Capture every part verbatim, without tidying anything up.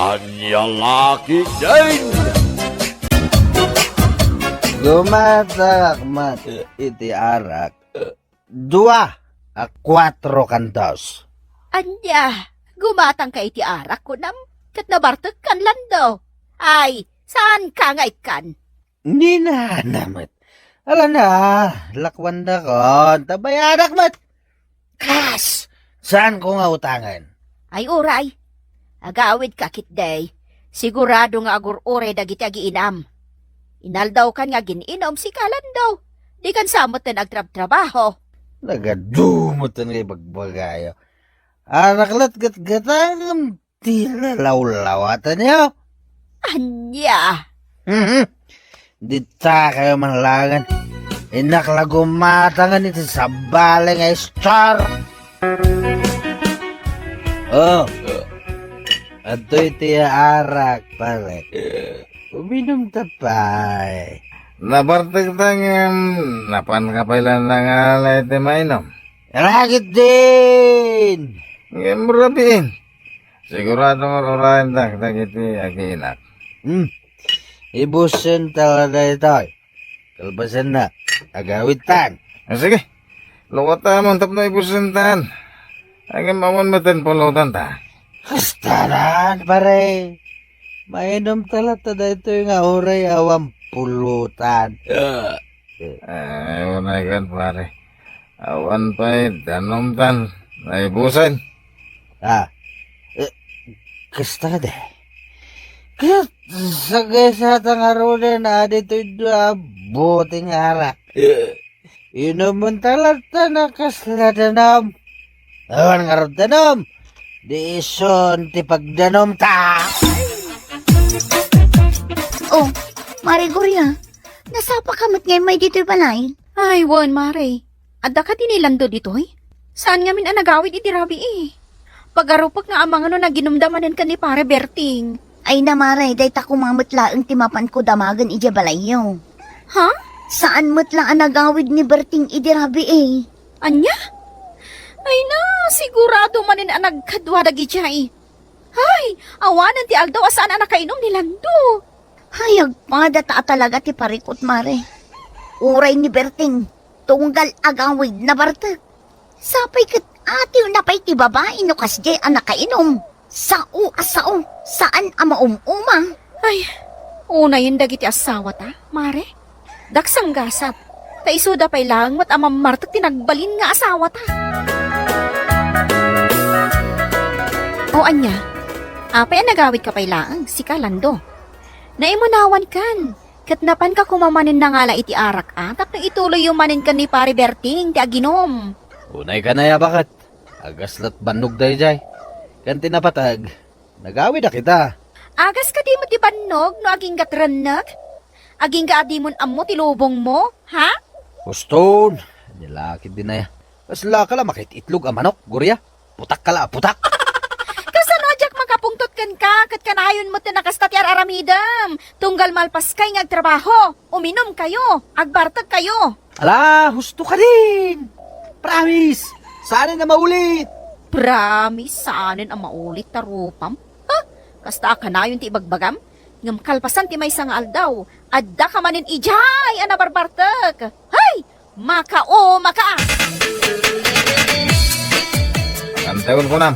Ania la ketdin? Gumatangak met iti arak. Dua a kuatro kantos. Ania, gumatangka iti arak, kunam? Ket nabartekkan, Lando. Ay, saanka nga ikkan? Ninana met. Ala na, lakuandakon, ta bayadak met. Kas! Saanko nga utangen? Ay, uray. Agawidka ketdi. Sigurado nga agur-uray dagiti agiinam. Inaldawkan nga agin-inum, sika, Lando. Dikan sa metten agtrabtrabaho. Nagadu metten nga ibagbagayo. Arak lat gatgatangem ti lalawlawatanyo. Ania? Mhm. Ditakayo man laengen. Innak la gumatangen iti sabali nga istor. Oh. Adtoy ti arak, pare. Uminumta pay. Nabartekta ngem napanka pay la nangala iti mainum? Raket din! Ngem rabiin. Sigurado nga ur-urayendak dagiti agiinak. Hmm. Ibusenta la daytoy. Kalpasanna, agawidtan. Ah, sige. Lukatamon tapno ibusentan. Ngem awan metten pulotanta. Kastanan, pare. Mainumta latta daytoy nga uray awan pulotan. Ah. Eh. Ay, unay kan, pare. Awan pay danumtan. Naibusen. Ah. Eh, kasta kadi. Ket sagaysa ta ngaruden a ditoy dua a bote nga arak. Eh. Inumenta latta no kasla danum. Awan ngarud danum. Di isun ti pagdanumta. Oh, Mare Gloria, nasapaka met nga immay ditoy balay? Ay, wen, Mare. Adda kadi ni Lando ditoy? Saan ngamin a nagawid iti rabii? Pagarupek nga amangan no naginumda manen ken ni Pare Berting. Ay na, Mare, dayta koma met laeng ti mapanko damagen idiay balayyo. Ha? Saan met la a nagawid ni Berting idi rabii. Ania? Ay na, sigurado manen a nagkadua dagidiay. Ay, awanen ti aldaw a saan a nakainum ni Lando. Ay, agpada ta a talaga ti parikut, Mare. Uray ni Berting, tunggal agawid, nabartek. Sapay ket atiwna pay ti babai no kasdiay a nakainum. Sao a sao, saan a maum-uma. Ay, unayen dagiti assawata, Mare. Daksanggasat, ta isuda pay laeng met a mammartek ti nagbalin nga asawata. O ania, apay a nagawidka pay laeng, sika, Lando? Naimunawankan, ket napanka koma manen nangala iti arak a tapno ituloyyo manen ken ni Pare Berting ti aginum. Unay kanaya, baket? Agaslat bannog daydiay. Ken ti napateg, nagawid a kita. Agas kadi met ti bannog no aginggat rennek? Agingga a dimon ammo ti lubongmo, ha? Uston, ania la ketdin aya. Kasla ka la makit-itlog a manok, Gloria. Putak ka la, putak. Kasano a diak makapungtot kenka, ket kanayon met ti nakasta ti ar-aramidem. Tunggal malpaskay nga agtrabaho, uminumkayo, agbartekkayo. Ala, husto kadin! Promise! Saanen a maulit! Promise, saanen a maulit ta rupam? Ha? Kasta a kanayon ti ibagbagam? Ngem kalpasan ti maysa nga aldaw, addaka manen idiay a nabarbartek! Hay! Makaumaka! Antayon kunam,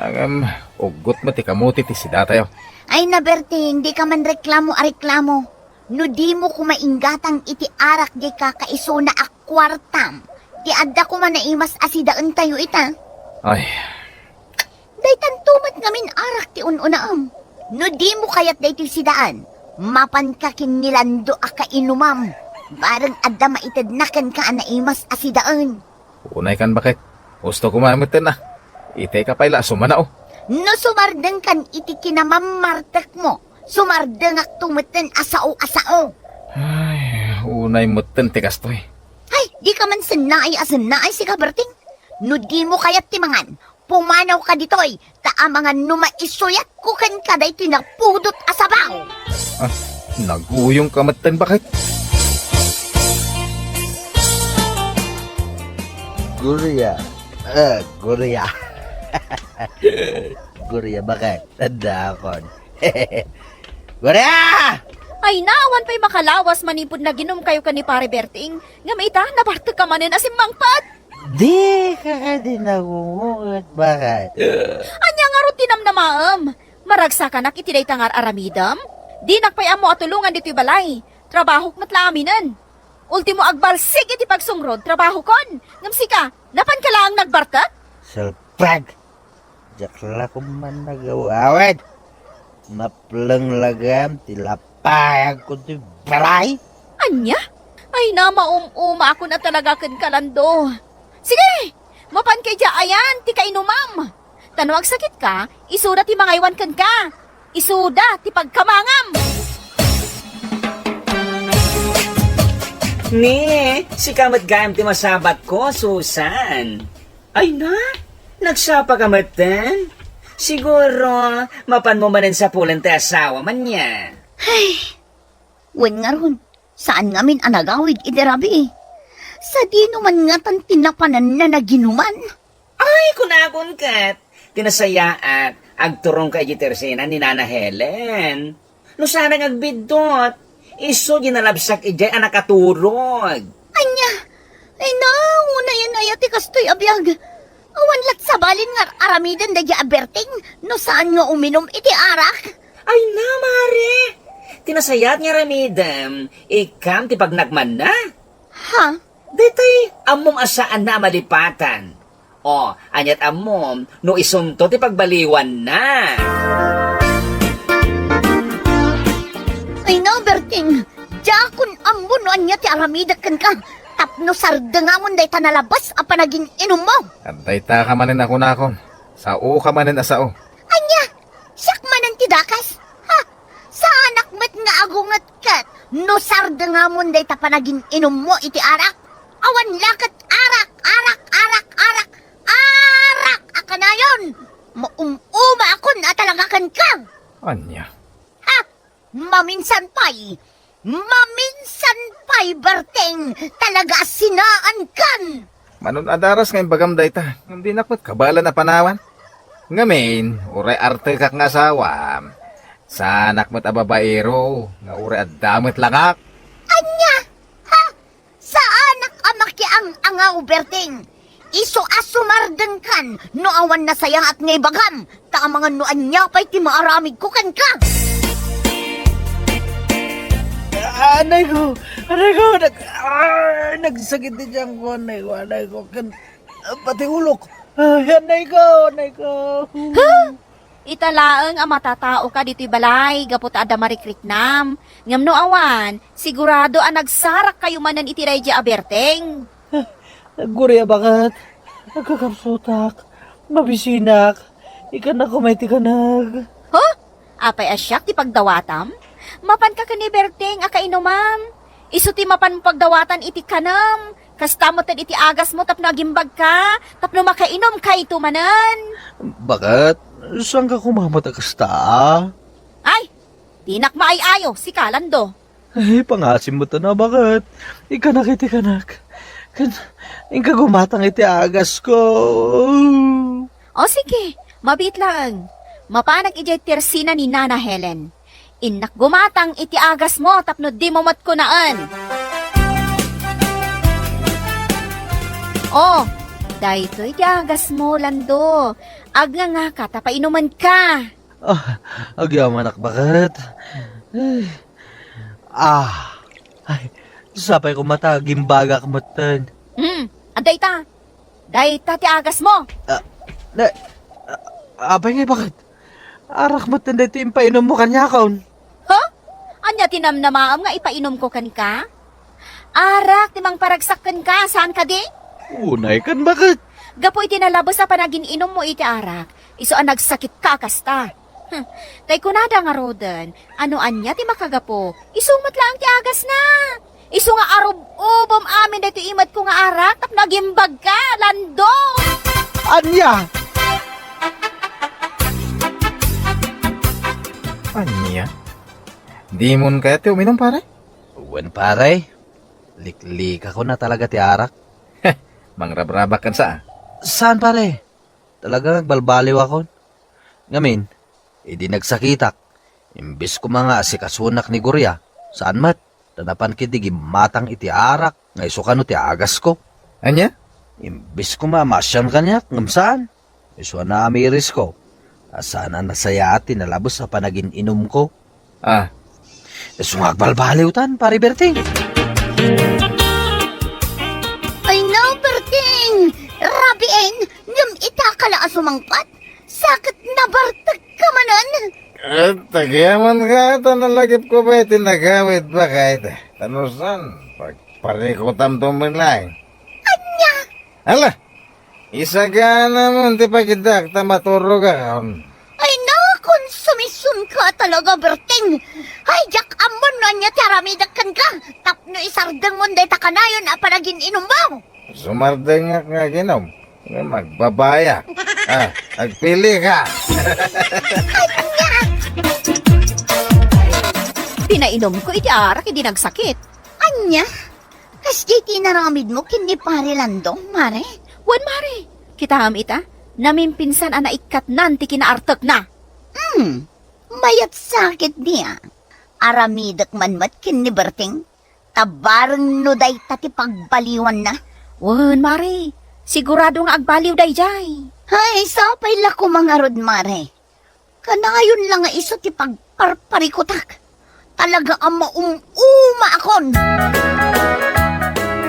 ngem uggot met ti kamuti ti sidatayo. Ay, na, Berting, dika man reklamo a reklamo. No dimo koma inggatang iti arak diay kakaisuna a kuartam, ti adda koma naimas a sidaentayo ita. Ay. Daytanto met ngamin arak ti un-unaem. No dimo kayat daytoy sidaan, mapanka ken ni Lando a kainumam. Bareng adda maitedna kenka a naimas a sidaen. Unay kan, baket. Husto koma metten a. Itay ka pay la a sumanao. No sumardengkan iti kinamammartekmo, sumardengakto metten a sao a sao. Ay, unay metten ti kastoy. Ay, dika man sennaay a sennaay, sika, Berting. No dimo kayat ti mangan, pumanawka ditoy, ta amangan no maisuyatko kenka daytoy napudot a sabaw. Ah, naguyongka metten, baket. Gloria. Eh, Gloria. Gloria, bakit? Tanda akon. Gloria! Ay na, awan pay makalawas manipud naginumkayo ken ni Pare Berting. Ngem ita, nabartekka manen a simmangpet. Dika kadi nagungunget, bakit? Ania ngarud ti namnamaem? Maragsakanak iti dayta nga ar-aramidem? Dinak pay ammo a tulongan ditoy balay. Trabahok met la aminen. Ultimo, agbalsig iti pagsungrod, trabahokon. Ngem sika, napanka laeng nagbartek? Salpag! Diak la koma nagawawid. Napleng la gayam ti lapayagko ti balay. Ania? Ay na, maum-umaakon a talaga kenka, Lando. Sige, mapanka idiay ayan ti kainumam. Ta no agsakitka, isuda ti mangaywan kenka. Isuda ti pagkamangam. Ni, sika met gayam ti masabatko, Susan. Ay na, nagsapaka metten? Siguro, mapanmo manen sapulen ti asawam ania. Ay, wen ngarud, saan ngamin a nagawid iti rabii. Sadino man ngatan ti napananna naginuman? Ay, kunakon ket, ti nasayaat, agturongka idiay tersina ni Nana Helen. No saanak agbiddut, isu ti nalabsak idiay a nakaturog. Ania? Ay na, unay aya ti kastoy a biag. Awan lat sabalin nga aramiden daydi a Berting no saan nga uminum iti arak. Ay na, Mare! Ti nasayaat nga aramidem, ikkam ti pagnakmanna. Ha? Daytay, ammom a saanna a malipatan. O, aniat ammom no isunto ti pagbaliwanna? Ay na, Berting, diakon ammo no ania ti aramidek kenka tapno sardengamon dayta nalabas a panagin-inummo. Adda ita ka manen a kunakon. Sao ka manen a sao. Ania? Siak manen ti dakes? Ha? Saanak met nga agunget ket no sardengamon dayta panagin-inummo iti arak? Awan la ket arak, arak, arak, arak, arak a kanayon! Maum-umaakon a talaga kenka! Ania? Ha? Maminsan pay! Maminsan pay, Berting! Talaga a sinaankan! Manon a daras nga imbagam dayta, ngem dinak met kabaelan a panawan. Ngamin, uray artekak nga asawam, saanak met a babaero nga uray adda met langak. Ania? Ha? Saanak a makiang-angaw, Berting. Isu a sumardengkan no awan nasayaat nga ibagam, ta amangan no ania pay ti maaramidko kenka. Anay ko, anay ko, nag-, ah, nagsakit ti tiyan ko, anay ko, anay ko, ken, ah, pati ulok. Ay, anay ko, anay ko. Ha? Ita laeng a matataoka ditoy balay gapu ta adda marikriknam. Ngem no awan, sigurado a nagsarakkayo manen iti daydi a Berting. Aguria, baket. Agkakapsutak. Mabisinak. Ikana ko may ti kanag. Huh? Apay a siak ti pagdawatam? Mapanka ken ni Berting a kainumam. Isu ti mapan pagdawatan iti kanem. Kasta met iti agasmo tapno agimbagka, tapno makainomkayto manen. Baket, saanka koma met a kasta? Ay, dinak maay-ayo, sika, Lando. Ay, pangasim met a nabaket. Ikanak iti kanak. Ken, inka gumatang iti agasko. O sige, mabiit laeng. Mapanak idiay tersina ni Nana Helen. Innak gumatang iti agasmo tapno dimo met kunaen. O, daytoy ti agasmo, Lando. Agngangaka ta painumenka. Ah, agyamanak, baket. Ay. Ah. Ay, sapay koma ta agimbagak metten. Hmm, adda ita. Dayta ti agasmo. Ah, na, ah, apay ngay, baket? Arak metten daytoy impainummo kaniakon. Ha? Ania ti namnamaem nga ipainumko kenka? Arak ti mangparagsak kenka, saan kadi? Unay ken, baket? Gapu iti nalabes a panagin-inummo iti arak, isu a nagsakitka a kasta. Hmm, tay kunada ngaruden, ano ania ti makagapu? Isu met laeng ti agasna. Isu nga arub-ubom amin daytoy imetko nga arak tapno agimbagka, Lando! Ania? Ania? Dimon kayat ti uminom, pare? Wen, pare. Liklikakon a talaga ti arak. Mangrabrabak ken sa. Saan, pare? Talaga nga agbalbaliwakon. Ngamin, idi nagsakitak, imbes koma nga asikasunak ni Gloria, saan met, ta napan ketdi gimmatang iti arak nga isu kano ti agasko. Ania? Imbes koma a maasian kaniak, ngem saan. Isu a naamirisko a saan a nasayaat ti nalabes a panagin-inumko. Ah. Isu nga agbalbaliwtan, Pare Berting. Ay, no, Berting! Rabien! Ngem ita ka la a sumangpet? Sakit, nabartek ka manen? Eh, tagiaman ka, ta nalagipko pay ti nagawid bakay. Ta no saan, pagparikutamto met laeng. Ania? Ala, isaganamon ti pagidak ta maturogakon. Ay, nakonsumision ka talaga, Berting. Ay, diak ammo no ania ti aramidek kenka tapno isardengmon dayta kanayon a panagin-inummo. Sumardengak nga aginom, nga magbabaya. Ah, agpili ka. Ania? Pinainumko iti arak idi nagsakit. Ania? Kasdiay ti inaramidmo ken ni Pare Lando, Mare? Wen, Mare. Kitaem ita, namimpinsan a naikkatnan ti kinaartekna. Hmm, mayat sakit dia. Aramidek man met ken ni Berting, ta bareng no dayta ti pagbaliwanna. Wen, Mare. Sigurado nga agbaliw daydiay. Ay, sapay la koma ngarud, Mare. Kanayon la nga isu ti pagparparikutak. Talaga a maum-umaakon.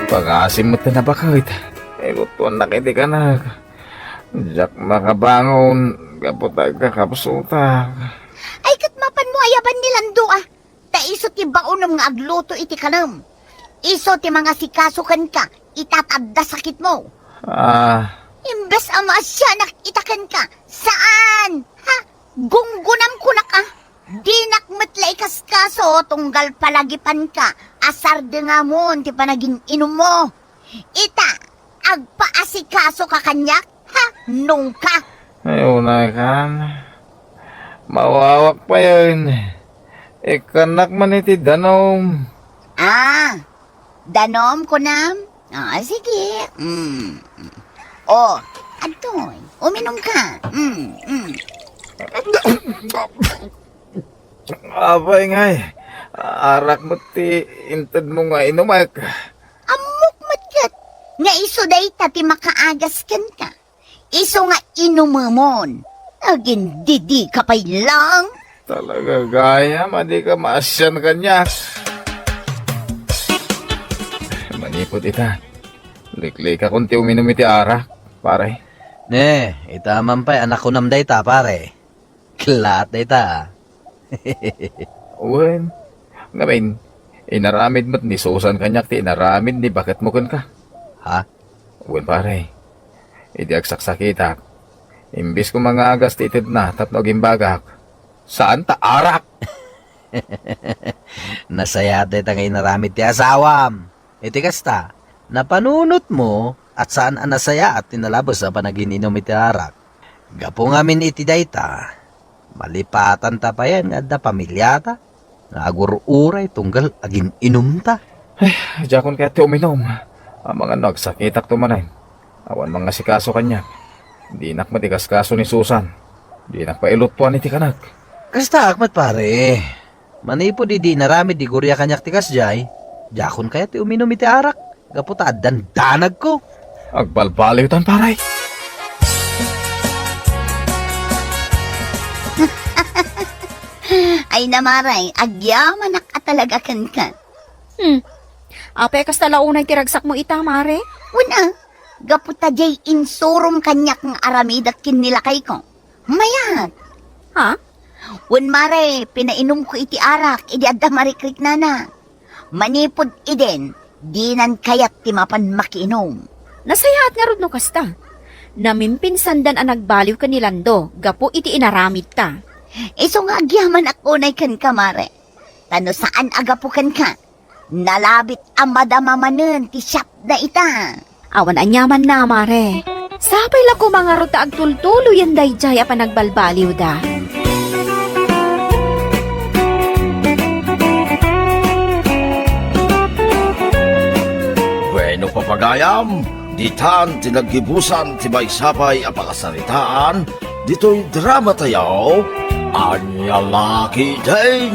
Pagasim met ti nabaket. Ilutuannak iti kanak. Diak makabangon gapu ta agkakapsutak. Ay, ket mapanmo ayaban ni Lando, a. Ta isu ti baonem nga agluto iti kanem. Isu ti mangasikaso kenka ita ta adda sakitmo. Ah. Imbes a maasianak ita kenka, saan? Ha? Gunggonam kunak a. Dinak met la ikaskaso tunggal palagipanka a sardengamon ti panagin-inummo. Ita, agpaasikaso ka kaniak, ha? Nungka. Ay, unay kan. Mawawak payen. Ikkannak man iti danum. Ah, danum, kunam? Ah, sige. Mm. Oh, adtoy. Uminum ka. Mm, mm. Apay ngay, arak met ti intedmo nga inumek. Ammok met ket nga isu dayta ti makaagas kenka. Isu nga inumemon. Agindidi ka pay lang. Talaga gayam a di ka maasian kaniak. Manipud ita, liklikakon ti uminum iti arak, pare. Ne, ita man pay a nakunam dayta, pare. Klat dayta, a. Wen, ngamin, inaramid met ni Susan kaniak ti inaramid ni baketmo kenka. Ha? Wen, pare. Idi agsaksakitak, imbes ko mangagas ti itedna tapno agimbagak, saan ta arak. Nasayaat dayta nga inaramid ti asawam. Iti kasta, napanunotmo a saan a nasayaat ti nalabes a panagin-inum iti arak. Gapu ngamin iti dayta, malipatanta payen nga adda pamiliata nga agur-uray tunggal agin-inumta. Ay, diakon kayat ti uminum. Amangan no agsakitakto manen. Awan mangasikaso kaniak. Dinak met ikaskaso ni Susan. Dinak pay iluttuan iti kanak. Kastaak met, pare. Manipud idi inaramid ni Gloria kaniak ti kasdiay, diakon kayat ti uminum iti arak, gapu ta addan danagko. Agbalbaliwtan, pare. Ay, Mare, agyamanak a talaga kenka. Hmm. Apay kasta la unay ti ragsakmo ita, Mare? Wen a, gapu ta diay insurom kaniak nga aramidek ken ni lakayko. Mayat. Ha? Wen, Mare, pinainumko iti arak idi adda marikriknana. Manipud idin, dinan kayat ti mapan makiinum. Nasayaat ngarud no kasta. Namimpinsandan a nagbaliw ken ni Lando gapu iti inaramidta. Isu nga agyamanak unay kenka, Mare. Ta no saan a gapu kenka, nalabit a madama manen ti siapna ita. Awan aniamanna, Mare. Sapay la koma ngarud ta agtultuloyen daydiay a panagbalbaliwda. Bueno, papagayam, Ditan ti naggibusan ti maysa pay a pakasaritaan ditoy drama tayo, Ania La Ketdin.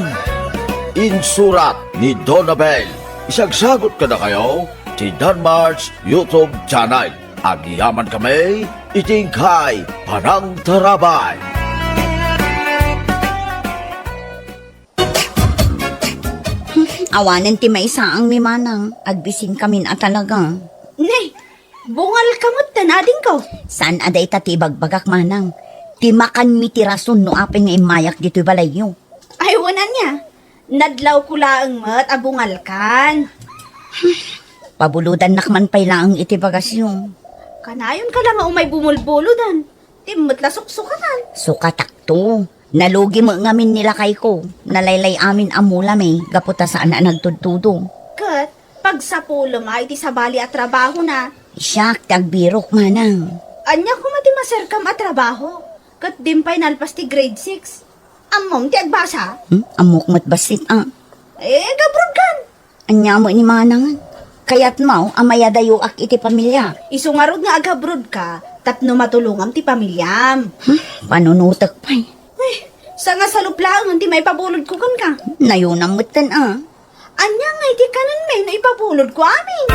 Insurat ni Donabel. Isagsagot kadakayo ti Danmar's YouTube channel. Agyamankami iti inkay panangtarabay. Awanen ti maisaang ni Manang, agbisinkami a talaga. Ne, bungalka met ta, adingko. Saan a dayta ti ibagbagak, Manang. Ti makanmi ti rason no apay nga immayak ditoy balayyo. Ay, wen ania. Nadlawko laeng met a bungalkan. Pabulodannak man pay laeng iti bagasyo. Kanayonka la nga umay bumulbulodan. Ti met la suksukatan. Sukatakto. Nalugi met ngamin ni lakayko. Nalaylay amin a mulami gapu ta saan a nagtudtudo. Ket pagsapulem a iti sabali a trabahona. Siak ti agbirok, Manang. Ania koma ti maserkam a trabaho? Ket dim pay nalpas ti grade six. Ammom ti agbasa? Hmm? Ammok met bassit, a. Eh, agabrodkan. Ania met ni Manang? Kayatmo a mayadayoak iti pamiliak? Isu ngarud nga agabrodka tapno matulongam ti pamiliam. Hmm? Panunotek pay. Eh, sangasalup laeng ti maipabulodko kenka. Nayonam metten, a. Ania ngay ti kanenmi no ipabulodko amin?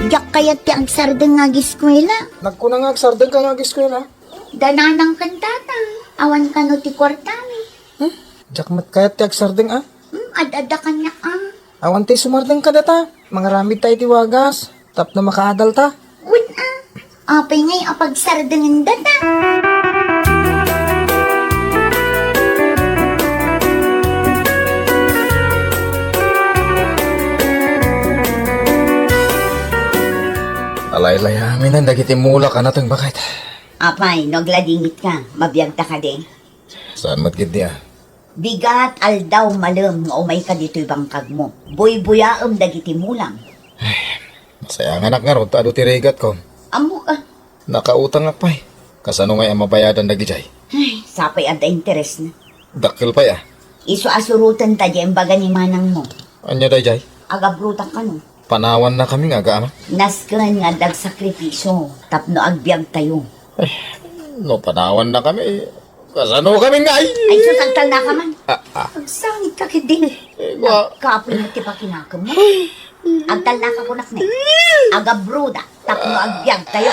Diak kayat ti agsardeng nga agiskuela. Nagkuna nga agsardengka nga agiskuela? Da nanang ken tatang, awan kano ti kuartami. Hmm? Diak met kayat ti agsardeng, a? Hmm, ad-adda kaniak, a. Awan ti sumardeng kadata. Mangaramid ta iti wagas tapno makaadal ta. Wen a, apay ngay a pagsardengen data? Alaylay amin dagiti mulak a nateng, baket. Apay, no agladingitka, mabiagta kadi? Saan met ketdi, a? Bigat aldaw malem nga umayka ditoy bangkagmo. Buybuyaem dagiti mulam. Sayanganak ngarud ta adu ti rigatko. Ammok, a. Nakautangak pay. Kasano ngay a mabayadan dagidiay? Ay, sapay adda interesna. Dakkel pay, a. Isu a surotenta diay imbaga ni manangmo. Ania daydiay? Agabrodak kano. Panawannakami nga aga-amak. Nasken nga adda agsakripisio tapno agbiagtayo. Eh, no panawannakami, kasano kami nga ay? Ay, sus, agtalnaka man. Ah, ah. Agsangitka ketdi. Eh, wa- Agkapoy met ti pakinakemmo. Agtalnaka kunak ni. Agabrodak tapno agbiagtayo.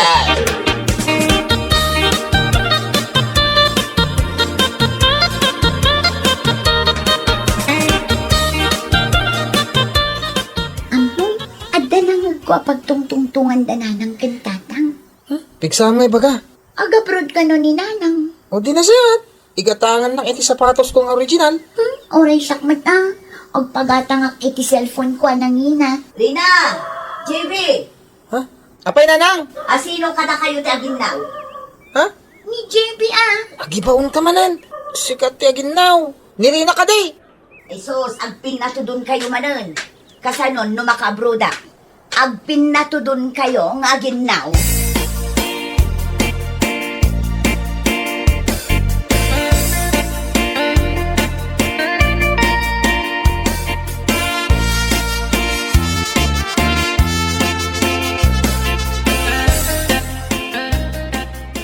Ammom, adda nangegko a pagtungtungtongan da nanang ken tatang. Huh? Pigsam nga ibaga? Agabroad kano ni nanang. O di na siya. Igatangannak iti sapatosko nga original. Hmm? Uray siak met a. Agpagatangak iti cellphoneko a nangina. Rina! J B! Ha? Apay, nanang? A, sino kadakayo ti aginnaw? Ha? Ni J B a. Agibaonka manen. Sika ti aginnaw. Ni Rina kadi. Ay sus, agpinnatudonkayo manen. Kasanon no makaabrodak? Agpinnatudonkayo nga aginnaw.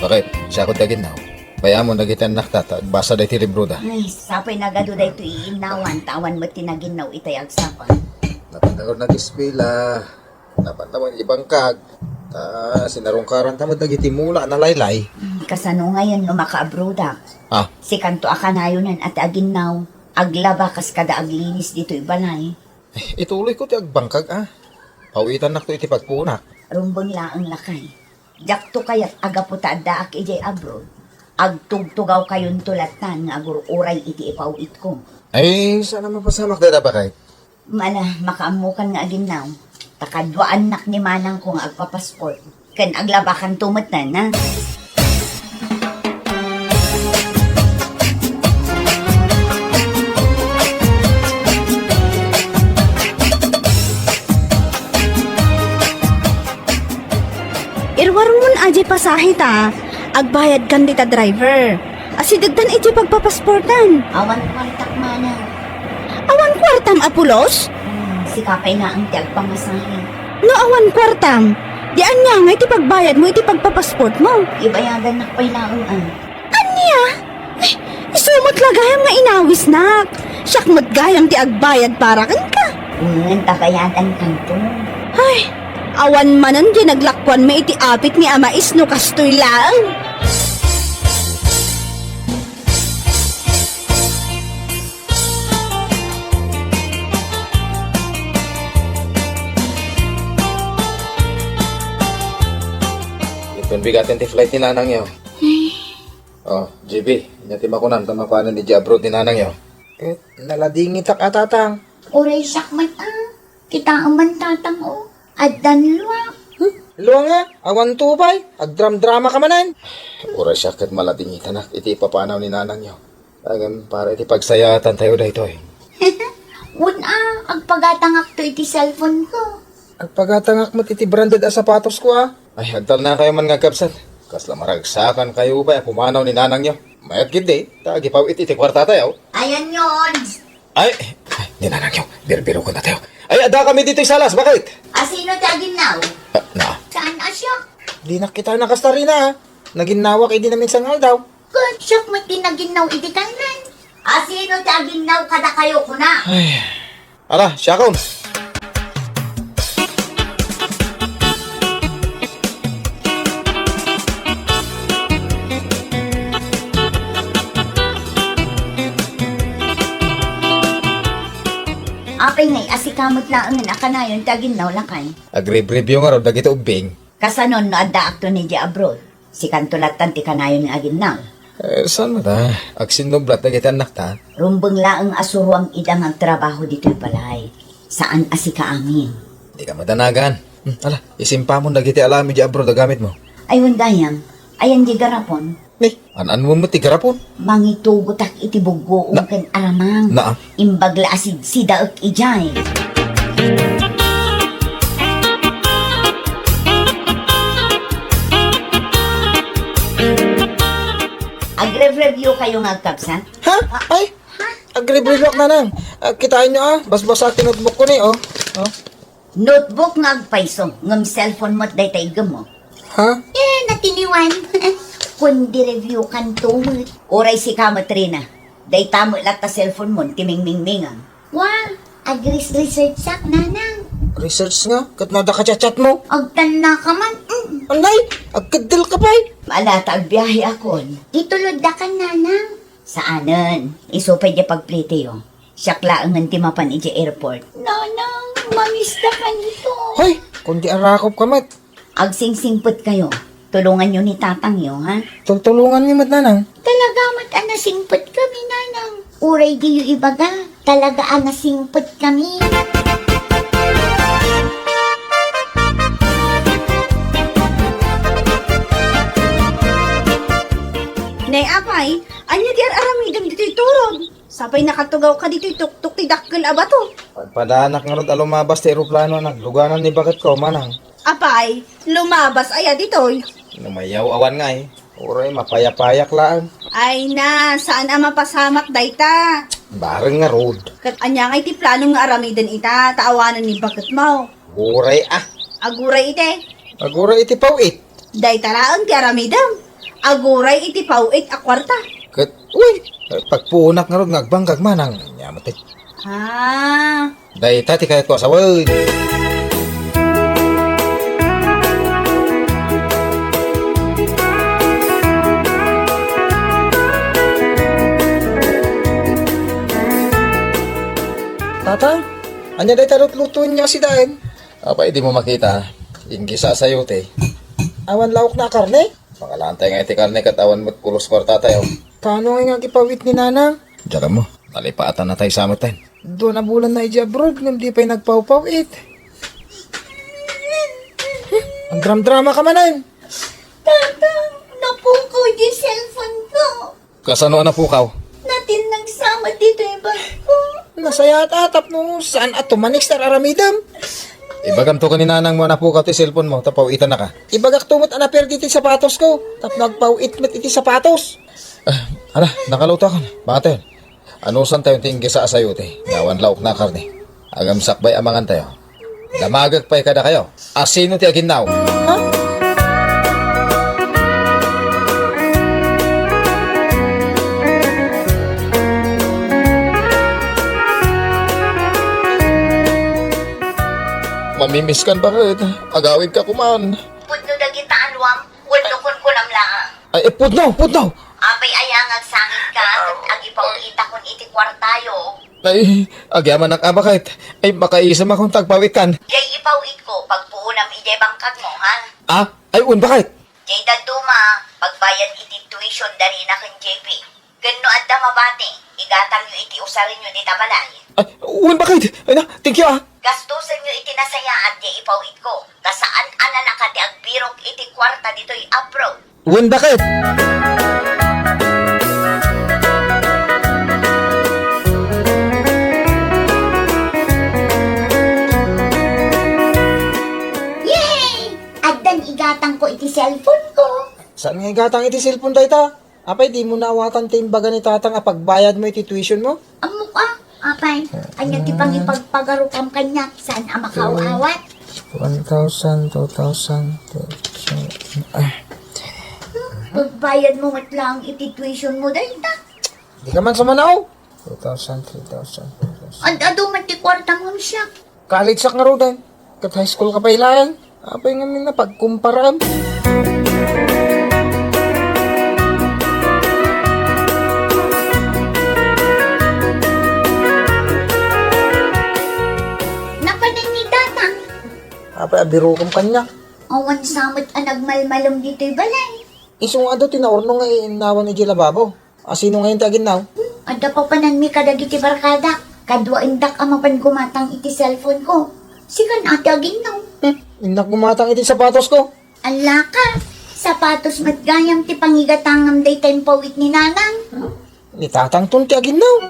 Baket, siak ti aginnaw. Payamon dagiti annakta ta agbasa daytoy libroda. Ay, sapay nagadu daytoy iinnawan, ta awan met ti naginnaw itay agsapa. Napan ta nag-eskwela, napan ta ibangkag, ta sinarungkaranta met dagiti mula a nalaylay. Hmm, kasano ngayen no makaabrodak? Ah. Sikanto a kanayonan a ti aginnaw, aglaba kas kada aglinis ditoy balay. Eh, ituloyko ti agbangkag, a. Pawitannakto iti pagpunak. Rumbeng laeng lakay. Diakto kayat a gapu ta addaak idiay abroad, agtugtugawkayonto lattan nga agur-uray iti ipaw-itko. Ay, saan a mapasamak dayta, baket? Mala, makaammokan nga aginnaw. Ta kaduaannak ni manangko nga agpapasport. Ken aglabakanto metten, a. Iruarumon a diay pasahe ta agbayadkan dita driver. Asidegtan iti pagpapasportan. Awan kuartak, manang. Awan kuartam a pulos? Hmm, sika pay laeng ti agpamasahe. No awan kuartam, di ania ngay ti pagbayadmo iti pagpapasportmo? Ibayadannak pay laeng, a. Ania? Ay, isu met la gayam nga inawisnak. Siak met gayam ti agbayad para kenka. Wen, ta bayadankanto. Ay, awan manen diay naglakuanmi iti apitmi a mais no kastoy laeng. Ipinbigaten ti flight ni nanangyo. Ay. Oh, J B, ania ti makunam ta mapanen idiay abroad ni nanangyo? Eh, naladingitak a, tatang. Uray siak met, a. Kitaem man, tatang, o. Addan luak. Hmm? Luak nga? Awan tubay? Agdramdramaka manen? Uray siak ket maladingitanak iti ipapanaw ni nanangyo. Ngem para iti pagsayaatan tayo daytoy. Wen a, agpagatangakto iti cellphone ko. Agpagatangak met iti branded a sapatos ko, a. Ay, agtalnakayo man nga agkabsat. Kasla maragsakan kayo pay a pumanaw ni nanangyo. Mayat gid di, ta agipaw-it iti kuartatayo. Ayanyo. Ay, ay, ni nanangyo, birbirokon tayo. Ay, adda kami ditoy salas, bakit? A, sino ti aginnaw? Ah, na. Saan a siak? Di nakita na kasta rina, a. Naginnawak idi naminsan nga aldaw. Ket siak met ti naginnaw idi kannan. A, sino ti aginnaw kadakayo, kuna? Ay. Ala, siakon. Apay ngay a sika met laengen a kanayon ti aginnaw, lakay? Agrebribyo ngarud dagiti ubbing. Kasano no addaakto idiay abroad? Sikanto lattan ti kanayon nga aginnaw. Eh, saan met a? Agsinnublat dagiti annakta. Rumbeng laeng a suroam ida nga agtrabaho ditoy balay. Saan a sika amin. Dika madanagan. Hmm, ala, isimpamon dagiti alam idiay abroad a gamitmo. Ay, wen gayam. Ayan di garapon. Ni, an-anmo met ti garapon? Mangitugotak iti buggoom ken aramang. Naam. Imbag la a sidsidaek idiay. Agrebribyo kayo nga agkabsat? Ha? Ay, agrebribyoak, nanang. Ah, kitaenyo, a. Basbasa ti notebook ko ni, o. O. Notebook nga agpayso, ngem cellphone met dayta iggemmo. Ha? Eh, natiliwan. Kundi review kanto met. Uray sika met rina. Dayta met latta cellphone mo ti mingmingmingam. Wa, agres-researchak, nanang. Research nga? Ket no adda ka chat-chat mo? Agtannaka man, mm. Anay, agkeddel ka pay. Ala ta agbiahe akon. Itulod da kan, nanang. Saanen. Isu pay di pagplitiyo. Siak laengen ti mapan idiay airport. Nanang, mamista kanito. Hoy, kundi arakop ka met. Agsingsingpet kayo. Tulunganyo ni tatangyo, ha? Tultulunganmi met, nanang. Talaga met a nasingpet kami, nanang. Uray diyo ibaga, talaga a nasingpet kami. Nay, apay, ania ti ar-aramidem ditoy turod? Sapay nakatugawka ditoy tuktok ti dakkel a bato. Pagpadaanak ngarud a lumabas ti eroplano a nagluganan ni baketko, manang. Apay, lumabas aya ditoy? Lumayaw awan ngay. Uray, mapayapayak laeng. Ay na, saan a mapasamak dayta? Bareng ngarud. Ket ania ngay ti planom nga aramiden ita, ta awanen ni baketmo? Aguray, a. Aguray iti? Aguray iti paw-it. Dayta laeng ti aramidem. Aguray iti paw-it a kuarta. Ket, uy, pagpuonak ngarud nga agbangkag manang. Ania met ti. Ah. Dayta ti kayatko a sawen. Tatang, ania dayta lutlutoenyo a sidaen? Apay, dimo makita? Inggisa a sayote. Awan laokna a karne? Mangalantay nga iti karne ket awan met pulos kuartatayo. Kaano ngay nga agipaw-it ni nanang? Diak ammo, nalipatan na tayo sa amutan. Dua a bulan na idiay abroad, ngem di pay nagpawpaw-it. Agdramdramaka manen. Tatang, napukaw di cellphone ko. Kasano a napukaw? Natin nagsama ditoy bag ko. Nasayaat a tapno saan a tumanik ti ar-aramidem. Ibagamto ken ni nanangmo a napukaw ti cellphone mo, ta paw-itannaka. Ibagakto met a naperdi ti sapatos ko, tapno agpaw-it met iti sapatos. Ala, nakaluto akon. Bakit yun? Anusan tayo ti inggisa a sayote. Awan laokna a karne. Agam sakbay a mangan tayo. Damagek pay kadakayo. Asino ti aginnaw? Ha? Mamimiskan, bakit? Agawid ka kuman. Pudno dagita aluam, wenno kunkunam laang. Ay, eh, pudno, pudno! Apay aya nga agsangit ka, ket agipaw-itakon iti kuartayo. Ay, agyamanak a, bakit? Ay, makaisamakon ta agpaw-itkan. Jay ipaw-itko, pagpuonam idiay bangkagmo, ha? Ah? Ay, un, bakit? Jay dadduma, pagbayad iti tuition da Rina ken J P. Ken no adda mabati, igatangyo iti usarenyo dita balay. Ay, un, bakit? Ay na, thank you, ah. Gastusenyo iti nasayaat ti ipaw-itko. Ta saan a nanaka ti agbirok iti kuarta ditoy abroad. Wen, bakit? Yay! Addan igatangko iti cellphone ko. Saan nga igatang iti cellphone dayta? Apay, dimo naawatan ti imbaga ni tatang a pagbayadmo iti tuition mo? Ammok a, apay, ania ti pangipagpagarupam kaniak, saan a makaaw-awat? One thousand, two thousand, three thousand, ah. Pagbayadmo met laeng iti tuition mo dayta. Di ka man sumanaw? Two thousand, three thousand, four thousand. Ad-adu met ti kuartam ngem siak. College sak ngaruden. Ket high school ka pay laeng. Apay ngamin a pagkumparaam? Napanan ni Tatang. Apay a birokam kaniak? Awan sa met a nagmalmalem ditoy balay. Isu nga adu ti naurno nga iinnawan idiay lababo. Asino ngayon ti aginnaw? Hmm, adda papananmi kadagiti barkadak. Kadua indak a mapan gumatang iti cellphone ko. Sikan a ti aginnaw. Hmm, innak gumatang iti sapatos ko. Allaka, sapatos met gayam ti pangigatangam dayta impawit ni Nanang. Ni Tatang ton ti aginnaw.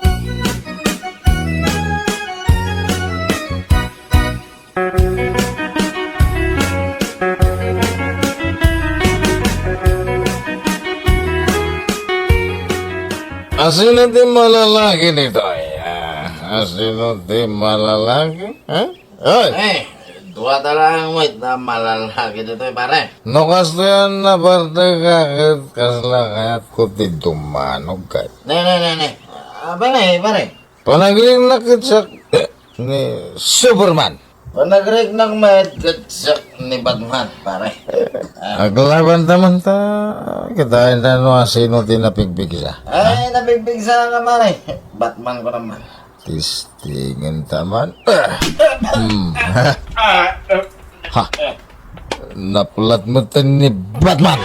Asino ti malalaki ditoy? Ah, asino ti malalaki? Ha? Oy! Eh, dua ta lang met a malalaki ditoy, pare. No kastoy a nabartek ka ket kasla kayatko ti dumanog ket. Ne, ne, ne, ne. Ah, pare, pare. Panagriknak ket siak ni Superman. Panagriknak met ket siak ni Batman, pare. Ah. Aglabanta man ta, kitaen ta no asino ti napigpigsa. Ay, napigpigsa ka, pare. Batman ko naman. Tistingen ta man. Ah. Hmm. Ha? Naplat met ni Batman.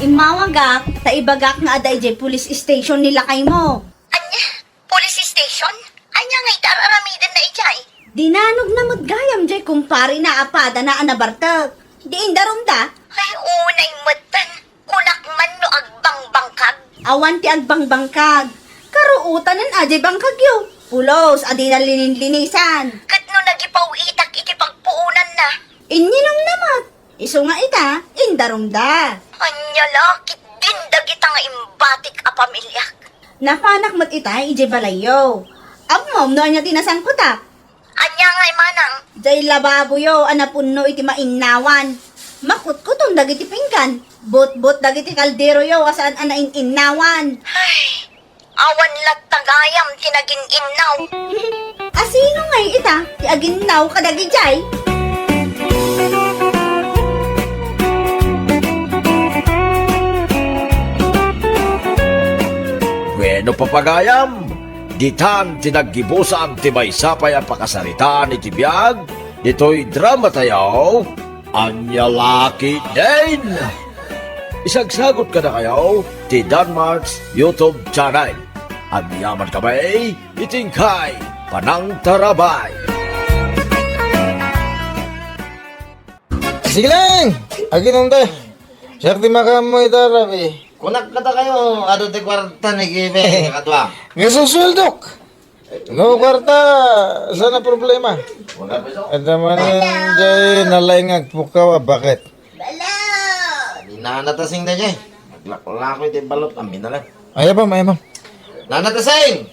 Immawagak, ta ibagak nga adda idiay police station ni lakaymo. Ania? Police station? Ania nga iti ar-aramidenna idiay? Dinanogna met gayam diay kumparena a padana a nabartek. Di indarumda? Ay, unay metten. Kunak man no agbangbangkag. Awan ti agbangbangkag. Karuotanen a diay bangkagyo. Pulos a dina lininlinisan. Ket no nagipaw-itak iti pagpuonanna? Inyinumna met. Isu nga ita, indarumda. Ania la, ketdin dagita nga imbatik a pamiliak. Napanak met ita idiay balayyo. Ammom no ania ti nasangkutak? Ania ngay, manang? Diay lababoyo a napunno iti mainnawan. Makutkuton dagiti pinggan. Butbot dagiti kalderoyo a saan a nain-innawan. Ay, awan latta gayam ti nagin-innaw. Asino ngay ita ti aginnaw kadagidiay? Bueno, papagayam, ditan ti naggibusan ti maysa pay a pakasaritaan iti biag ditoy drama tayo, Ania La Ketdin. Isagsagot kadakayo ti Danmark's YouTube channel. Agyaman kami iti inkay panangtarabay. Sige lang! Aginom tayo. Siak ti makaammo ita, Rabi. Kunak kadakayo, adu ti kuarta ni Kevin, kakadua. Nga susueldok. No kuarta, saan a problema? Wala pa iso. Adda manen jay nalaing nga agpukaw a baket. Bala! Di nanatasing da jay. Naglaklako iti balot, ang binalan. Ay, apam, ay, apam. Nanatasing!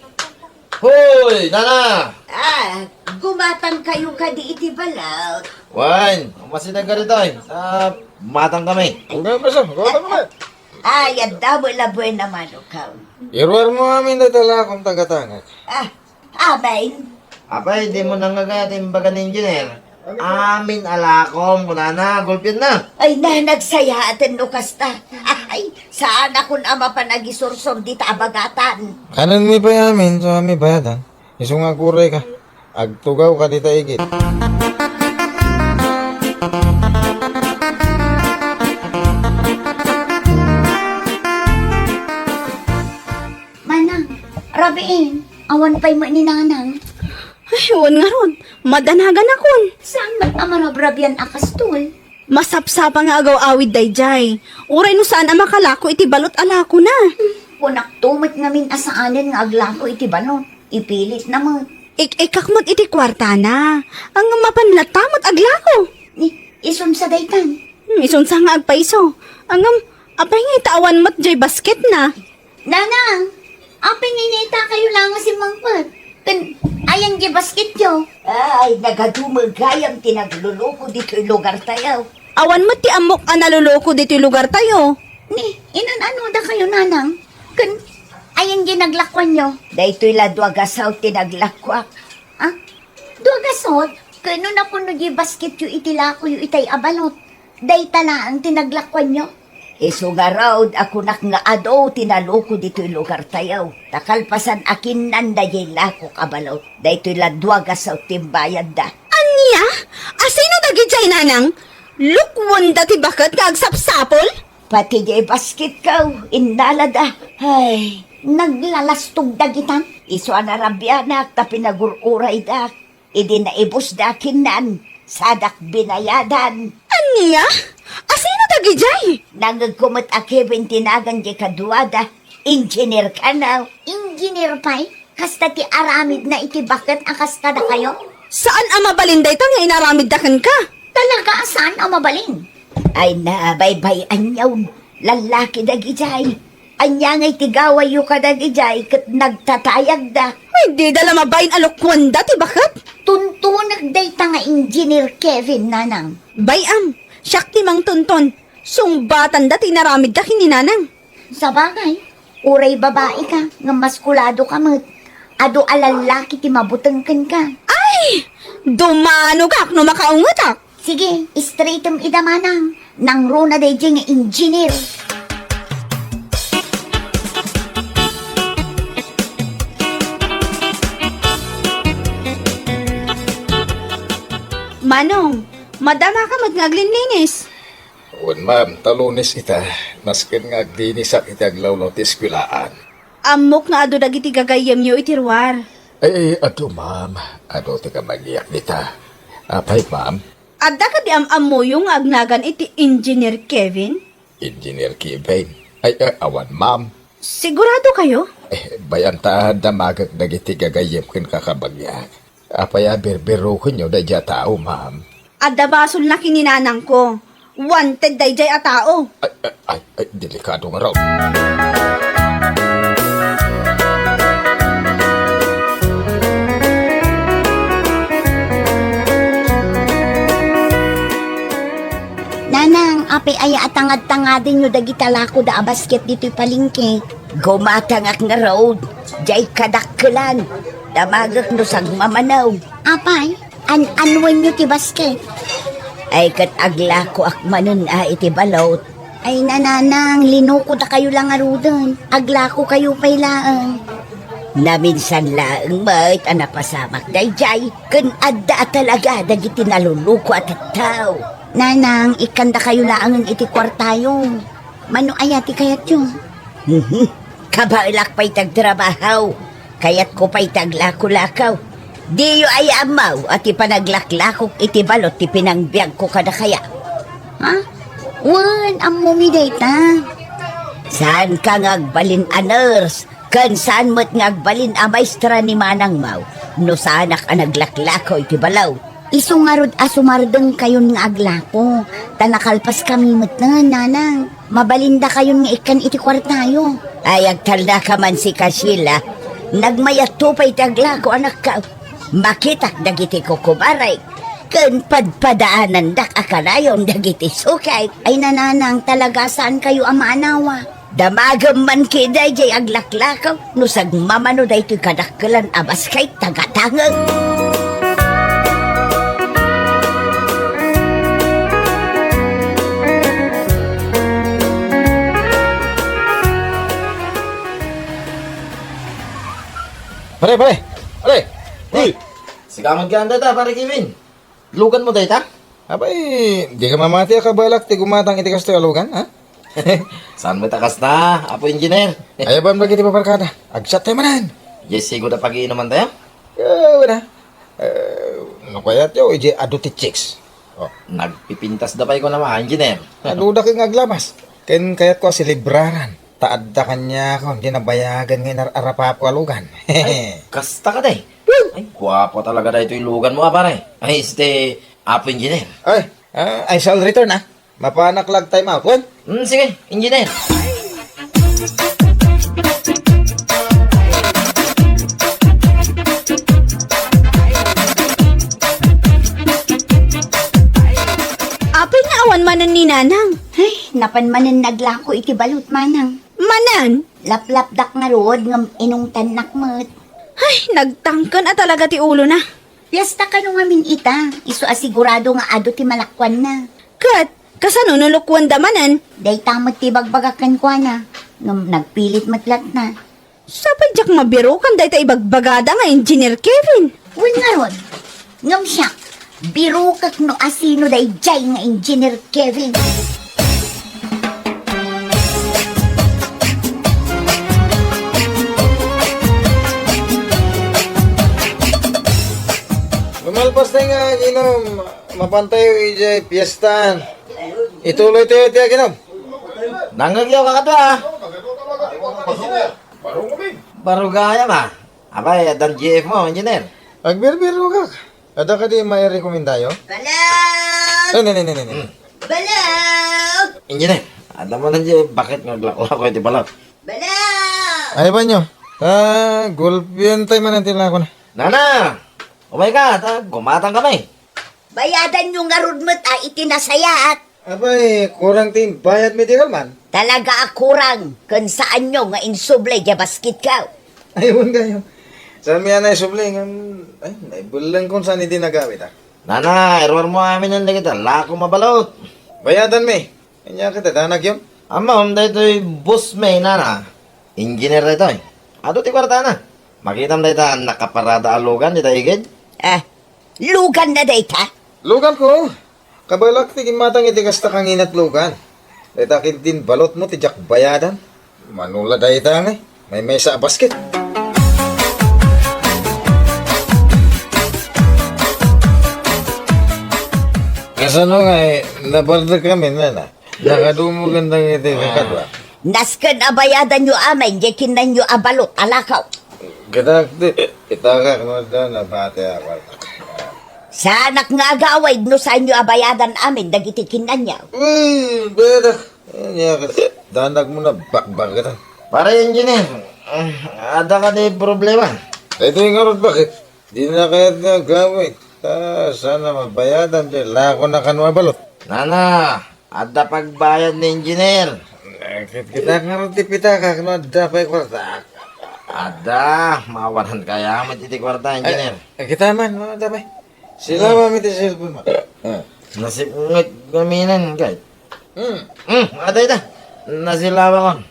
Hoy, nana! Ah, gumatang kayo kadi iti balot. Wen, umasideg ka ditoy. Sa matang kami. Ang ganda sa, gawin mo na. Ay, adda mo labuena mano ka. Iruar mo amin na tala akong tagatangak. Ah, amin. Apay, di mo nangagaya ti imbaga ni engineer. Amin alakom, kunana, gulpian na. Ay, na, nagsayaat no kasta. Ay, saan akon a mapan agisursor dita a bagatan. Kanan mi pay amin, so ami bayadan. Isu nga kuray ka. Agtugaw ka dita igid. Manang, rabiin, awan pay met ni Nanang. Ay, wen ngarud, madanagan akon. Saan met a marabrabian a kastol? Masapsapa nga agaw-awid dayjay. Uray no saan a makalako iti balot a lakona. Kunakto met ngamin a saanen nga aglako iti balot. Ipilitna met. Ik-ikkak met iti kuartana. Ngem mapan latta met aglako. Ni, isunsa daytan? Hmm, isunsa nga agpaiso. Ngem, apay nga ita awan met jay basketna? Nanang, apay nga initakayo la nga simmangpet? Ken, ayan jay basketyo? Ay, nagadumeng gayam ti nagluluko ditoy lugartayo. Awan met ti ammok a naluluko ditoy lugartayo. Ni, inan-ano dakayo, Nanang? Ken, ayan jay naglakuanyo? Daytoy la dua gasut ti naglakuak. Ah? Dua gasut? Ken no napuno jay basketyo iti lakoyo itay a balot, dayta laeng ti naglakuanyo? Isu ngarud a kunak nga adu ti naluko ditoy lugartayo. Ta kalpasan a kinnanda jay lakok a balot, daytoy la dua gasut ti imbayadda. Ania? Asino dagijay, Nanang? Lukuenda ti baket nga agsapsapul? Pati jay basketko, innalada. Ay, naglalastog dagitan. Isu a narabianak ta pinagur-uraydak. Idi naibusda kinnan, sadak binayadan. Ania? Asino dagijay? Nangngegko met a Kevin ti nagan jay kaduada. Engineer kano. Engineer pay? Kasta ti aramidna iti baket a kas kadakayo? Saan a mabalin dayta nga inaramidda kenka? Talaga a saan a mabalin? Ay na, baybay-anyon. Lallaki dagijay. Ania ngay ti gawayyo kadagijay ket nagtatayagda? Ay, dida la mabain a lukuanda ti baket. Tuntunek dayta nga Engineer Kevin, Nanang. Bay-am, siak ti mangtunton. Sungbatanda ti inaramidda ken ni Nanang. Sabagay, uray babai ka, ngem maskulado ka met. Adu a lallaki ti mabuteng kenka. Ay! Dumano gak no makaungetak. Sige, straightem ida, Manang. Nangruna dayjay nga engineer. Manong, madama ka met nga aglinlinis. Wen, ma'am, ta Lunes ita, nasken nga aglinisak iti aglawlaw ti eskuelaan. Ammok nga adu dagiti gagayyemyo iti ruar. Ay, ay, adu, ma'am. Adu ti kabagiak dita. Apay, ma'am? Adda kadi am-ammoyo nga agnagan iti Engineer Kevin? Engineer Kevin? Ay, ay, awan, ma'am. Sigurado kayo? Eh, bay-am ta damagek dagiti gagayyem ken kakabagiak. Apay a birbirokenyo daydiay a tao, ma'am? Adda basolna ken ni nanangko. Wanted daydiay a tao. Ay, ay, ay, ay, delikado ngarud. Nanang, apay aya a tangad-tangadenyo dagita lakoda a basket ditoy palengke? Gumatangak ngarud, diay kadakkelan, damagek no sagmamano. Apay, an-anuenyo ti basket? Ay, ket aglakoak manen a iti balot. Ay, nanang, linukodakayo la ngaruden. Aglakokayo pay laeng. Naminsan laeng met a napasamak daydiay, ken adda a talaga dagiti naluluko a tattao. Nanang, ikkandakayo laengen iti kuartayo. Mano aya ti kayatyo? Mhm. Kabaelak pay ti agtrabaho. Kayatko pay ti aglako-lako. Diyo aya ammo a ti panaglaklakok iti balot ti pinangbiagko kadakaya? Ha? Wen, ammomi dayta. Saanka nga agbalin a nurse, ken saan met nga agbalin a maestra ni manangmo no saanak a naglaklako iti balo. Isu ngarud a sumardengkayon nga aglako, ta nakalpaskami metten, nanang. Mabalindakayon nga ikkan iti kuartayo. Ay, agtalnaka man sika, Sheila. Nagmayatto pay ti aglako, anakko. Makitak dagiti kukubarek, ken padpadaanandak a kanayon dagiti sukek. Ay, nanang, talaga saankayo a maanawa. Damagem man kadi daydiay aglaklako no sagmamano daytoy kadakkelan a basket tagatangeng. Pare, pare! Pare! Uy! Sika met kayat dayta, Pare Kevin. Luganmo dayta? Abay, dika mamati a kabalak ti gumatang iti kastoy a lugan, ha? Saan met a kasta, Apo Engineer? Ay, abaem dagiti paparkada. Agsattayo manen. Yes, sigud a pagiinumantayo? Eh, wala. Eh, no kayatyo, idiay adu ti chicks. Oh. Nagpipintasda pay kunam, Engineer. Aduda ket nga aglamas. Ken kayatko a selebraran. Ta adda kaniakon ti nabayagen nga inar-arapapko a lugan. Ay, kasta kadi? Ay, guapo talaga daytoy luganmo, a, pare. Ay, este, Apo Engineer. Ay, ah, I shall return, ah. Mapanak la ag-time out, wen? Hmm, sige, Engineer. Apay nga awan manen ni Nanang? Ay, napan manen naglako iti balot, Manang. Manen? Laplapdak ngarud ngem inungtannak met. Ay, nagtangken a talaga ti ulona. Piesta kano ngamin ita, isu a sigurado nga adu ti malakuanna. Ket, kasano no lukuanda manen? Dayta met ti ibagbagak kenkuana, ngem nagpilit met latna. Sapay diak mabirukan dayta ibagbagada nga Engineer Kevin. Wen ngarud, ngem siak, birukek no asino daydiay nga Engineer Kevin. Lumalpas tayo nga aginom, mapantayo idiay piestaan. Ituloy tayo ti aginom. Nangngegyo kakadua, ah. Baro gayam, ah. Apay, addan G F mo, Engineer? Agbirbirokak. Adda kadi mairekomendayo? Balak! Ay, ne, ne, ne, ne, ne. Hmm. Balak! Engineer, adda manen diay baket nga aglaklako iti balak. Balak! Ay, banyo. Ah, gulpientayo manen ti lakona. Nana! Umayka, ta gumatangkami. Bayadanyo ngarud met a iti nasayaat. Apay, kurang ti imbayadmi ti kalman? Talaga a kurang, ken saanyo nga insubli diay basketko. Ay, wen gayo. Saanmi a naisubli, ngem, ay, naibellengkon saan idi nagawid, ah. Nana, iruarmo amin dagita lakom a balot. Bayadanmi. Ania ket danagyon? Ammom, daytoy bossmi, nana. Engineer daytoy. Adu ti kuartana. Makitam dayta nakaparada a lugan dita igid? Ah, luganna dayta? Luganko. Kabalak ti gimmatang iti kasta kanginat lugan. Dayta ketdin balotmo ti diak bayadan. Mano la dayta ngay. Maymaysa a basket. Kasano ngay, nabardak kami, nana? Nakadumog dagiti kakadua. Nasken a bayadanyo amin diay kinnanyo a balot a lakaw. Kita, kita ka, no, da, nabati ako. Saanak nga agawid no saanyo a bayadan amin dagiti kinnanyo. Uy, bayadak. Ania ket danagmo a bakbak kita. Pare Engineer, adda kadi problema? Daytoy ngarud baket. Dina kayat nga agawid. Ta, saan a mabayadan ti lakona kano a balot? Nana, adda pagbayad ni Engineer. Eh, kit-, kita ngarud ti pitakak no adda pay kuarta. Adda, mawanan kaya met iti kuarta, Engineer. Eh, kita man, no adda pay. Silawam iti cellphone mo. Nasipnget kami nan, kay. Hmm. Hmm, adda ita. Nasilawakon.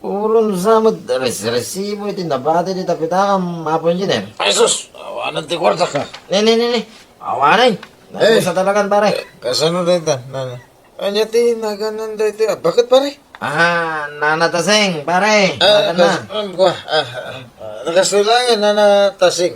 Uron sa met res-, resibo iti nabati ti tapitakam, Apo Engineer. Ay, sus! Awanan ti kuartak. Ne, ne, ne, ne. Awanan. Eh. Nagusa talagan, pare. Kasano dayta, nana? Ania ti naganan dayta? Ah, bakit, pare? Ah, Nana Tasing, pare. Ah, naganan. Kas-, um, kua, ah, ah, ah, nakastoy lang yan, Nana Tasing.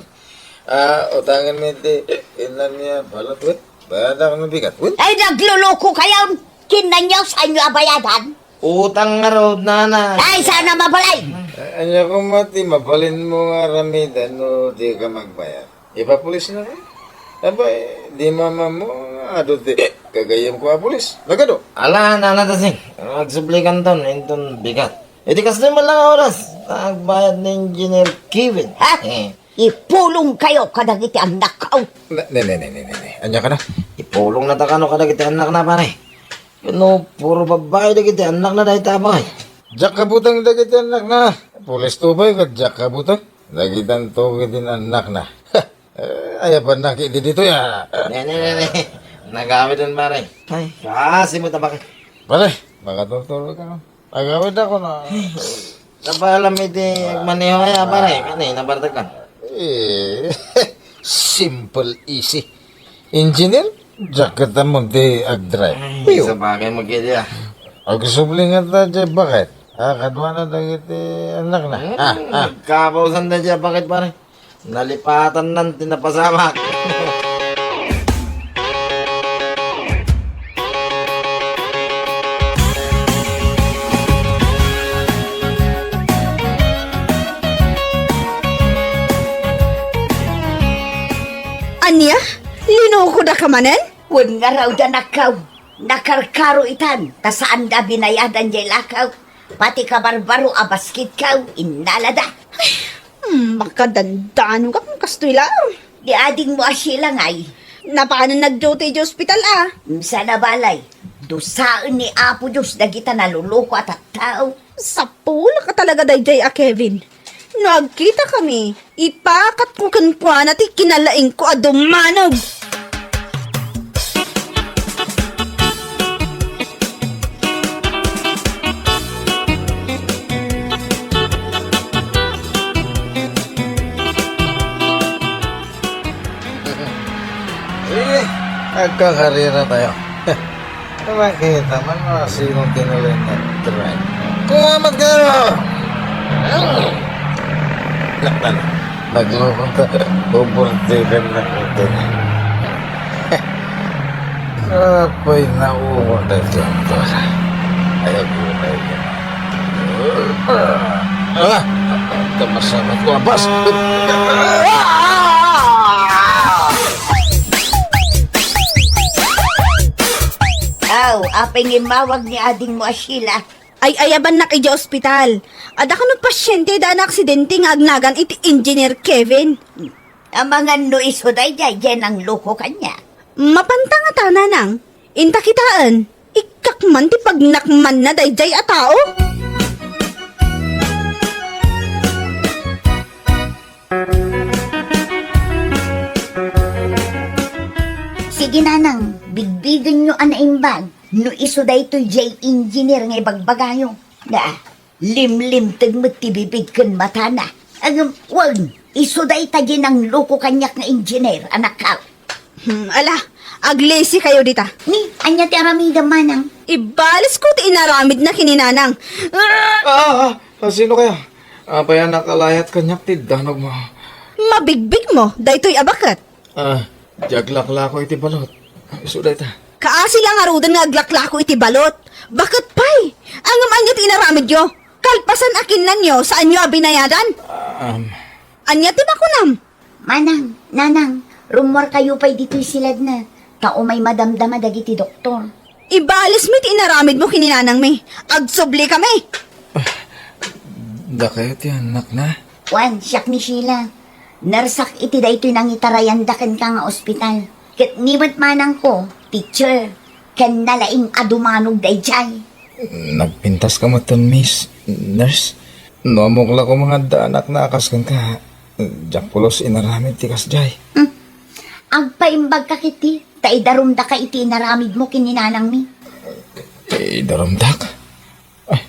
Ah, utangan mi ti, inan niya, balat, wait. Bayadak no bigat, wait. Ay, nagluluko kayo! Kinnanyo, saanyo a bayadan? Utang ngarud, nana. Ay, saan a mabalin? Ania koma ti mabalinmo nga aramiden no dika magbayad? Ipapulisnaka? Abay, di mamammo, adu ti gagayyemko a pulis. Nagadu? Ala, nana Tasing. Agsublikanton, inton bigat. Iti kastoy man la nga oras, agbayad ni Engineer Kevin. Ha? Eh. Ipulongkayo kadagiti annakko. Ne, ne, ne, ne, ne, ne, ne. Ania kada? Ipulongnata kano kadagiti annakna, pare? Ket no puro babbai dagiti annakna dayta, pare. Diak kabuteng dagiti annakna. Pulis to pay ket diak kabuteng. Dagitanto ket annakna. Eh, ayabannak idi ditoy, a. Ne, ne, ne, ne. Nagawiden, pare. Ay, kasi mo tabak. Pare, makaturturog ka, no? Agawidakon, a. Napaalam iti agmaneho aya, pare. Kanina, bartek ka. Eh, simple, easy. Engineer, diak ket ammom ti agdrive. Ay, sabagay, magkidi, a. Agsubli ngata diay baket. A, kaduana dagiti annakna. Hmm, a, a. Nagkabausan da diay baket, pare. Nalipatannan ti napasamak. Ania? Linukodaka manen? Wen ngarud, annakko. Nakarkaro itan, ta saanda a binayadan diay lakaw. Pati kabarbaro a basketko, innalada. Hmm, makadandanogak no kastoy la. Ni adingmo a Sheila ngay? Napanen nag-duty idiay ospital, a. Sana balay, dusaen ni Apo Dios dagita naluluko a tattao. Sapulak a talaga daydiay a Kevin. No agkitakami, ipakatko kenkuana ti kinalaingko a dummanog. Sige, agkakarera tayo. Makita man no sino kinalaing nga drive. Kumamat kayo! Nagloko ka. Overtaken na kita. Apay, naungot na ito ang pera. Ayaw ko na ito. Ah! Kamasama ko, abas! Aw, apay nga immawag ni adingmo a Sheila? Ay, ayabannak idiay ospital. Adda kano pasiente da naaksidente nga agnagan iti Engineer Kevin. Amangan no isu daydiay, diay nangloko kaniak. Mapanta ngata, nanang. Inta kitaen, ikkak man ti pagnakmanna daydiay a tao. Sige, nanang, bigbigenyo a naimbag no isu daytoy diay engineer nga ibagbagayo. Na, limlimteg met ti bibig ken matana. Ngem, wen, isu dayta diay nangloko kaniak nga engineer, annakko. Hmm, ala, aglisi kayo dita. Ni, ania ti aramidem, manang? Ibalisko ti inaramidna ken ni nanang. Ah! Ah, ah, ah, sino kaya? Apay a nakalayat kaniak ti danogmo? Mabigbigmo daytoy a baket. Ah, diay aglaklako iti balot. Isu dayta. Kaasi la ngaruden nga aglaklako iti balot. Baket pay. Ngem ania ti inaramidyo? Kalpasan a kinnanyo, saanyo a binayadan? Um. Ania ti makunam? Manang, nanang, rummuarkayo pay ditoy siledna, ta umay madamdama dagiti doktor. Ibalismi ti inaramidmo ken ni nanangmi. Agsublikami. Dakayo ti annakna? Wen, siak ni Sheila. Nurseak iti daytoy nangitarayanda kenka nga ospital. Ket ni met manangko, teacher, ken nalaing a dumanog daydiay. Nagpintaska metten, Miss Nurse. No ammok la koma nga adda annakna a kas kenka, diak pulos inaramid ti kasdiay. Hmm. Agpaimbagka ketdi, ta idarumdaka iti inaramidmo ken ni nanangmi. Idarumdak? Ay,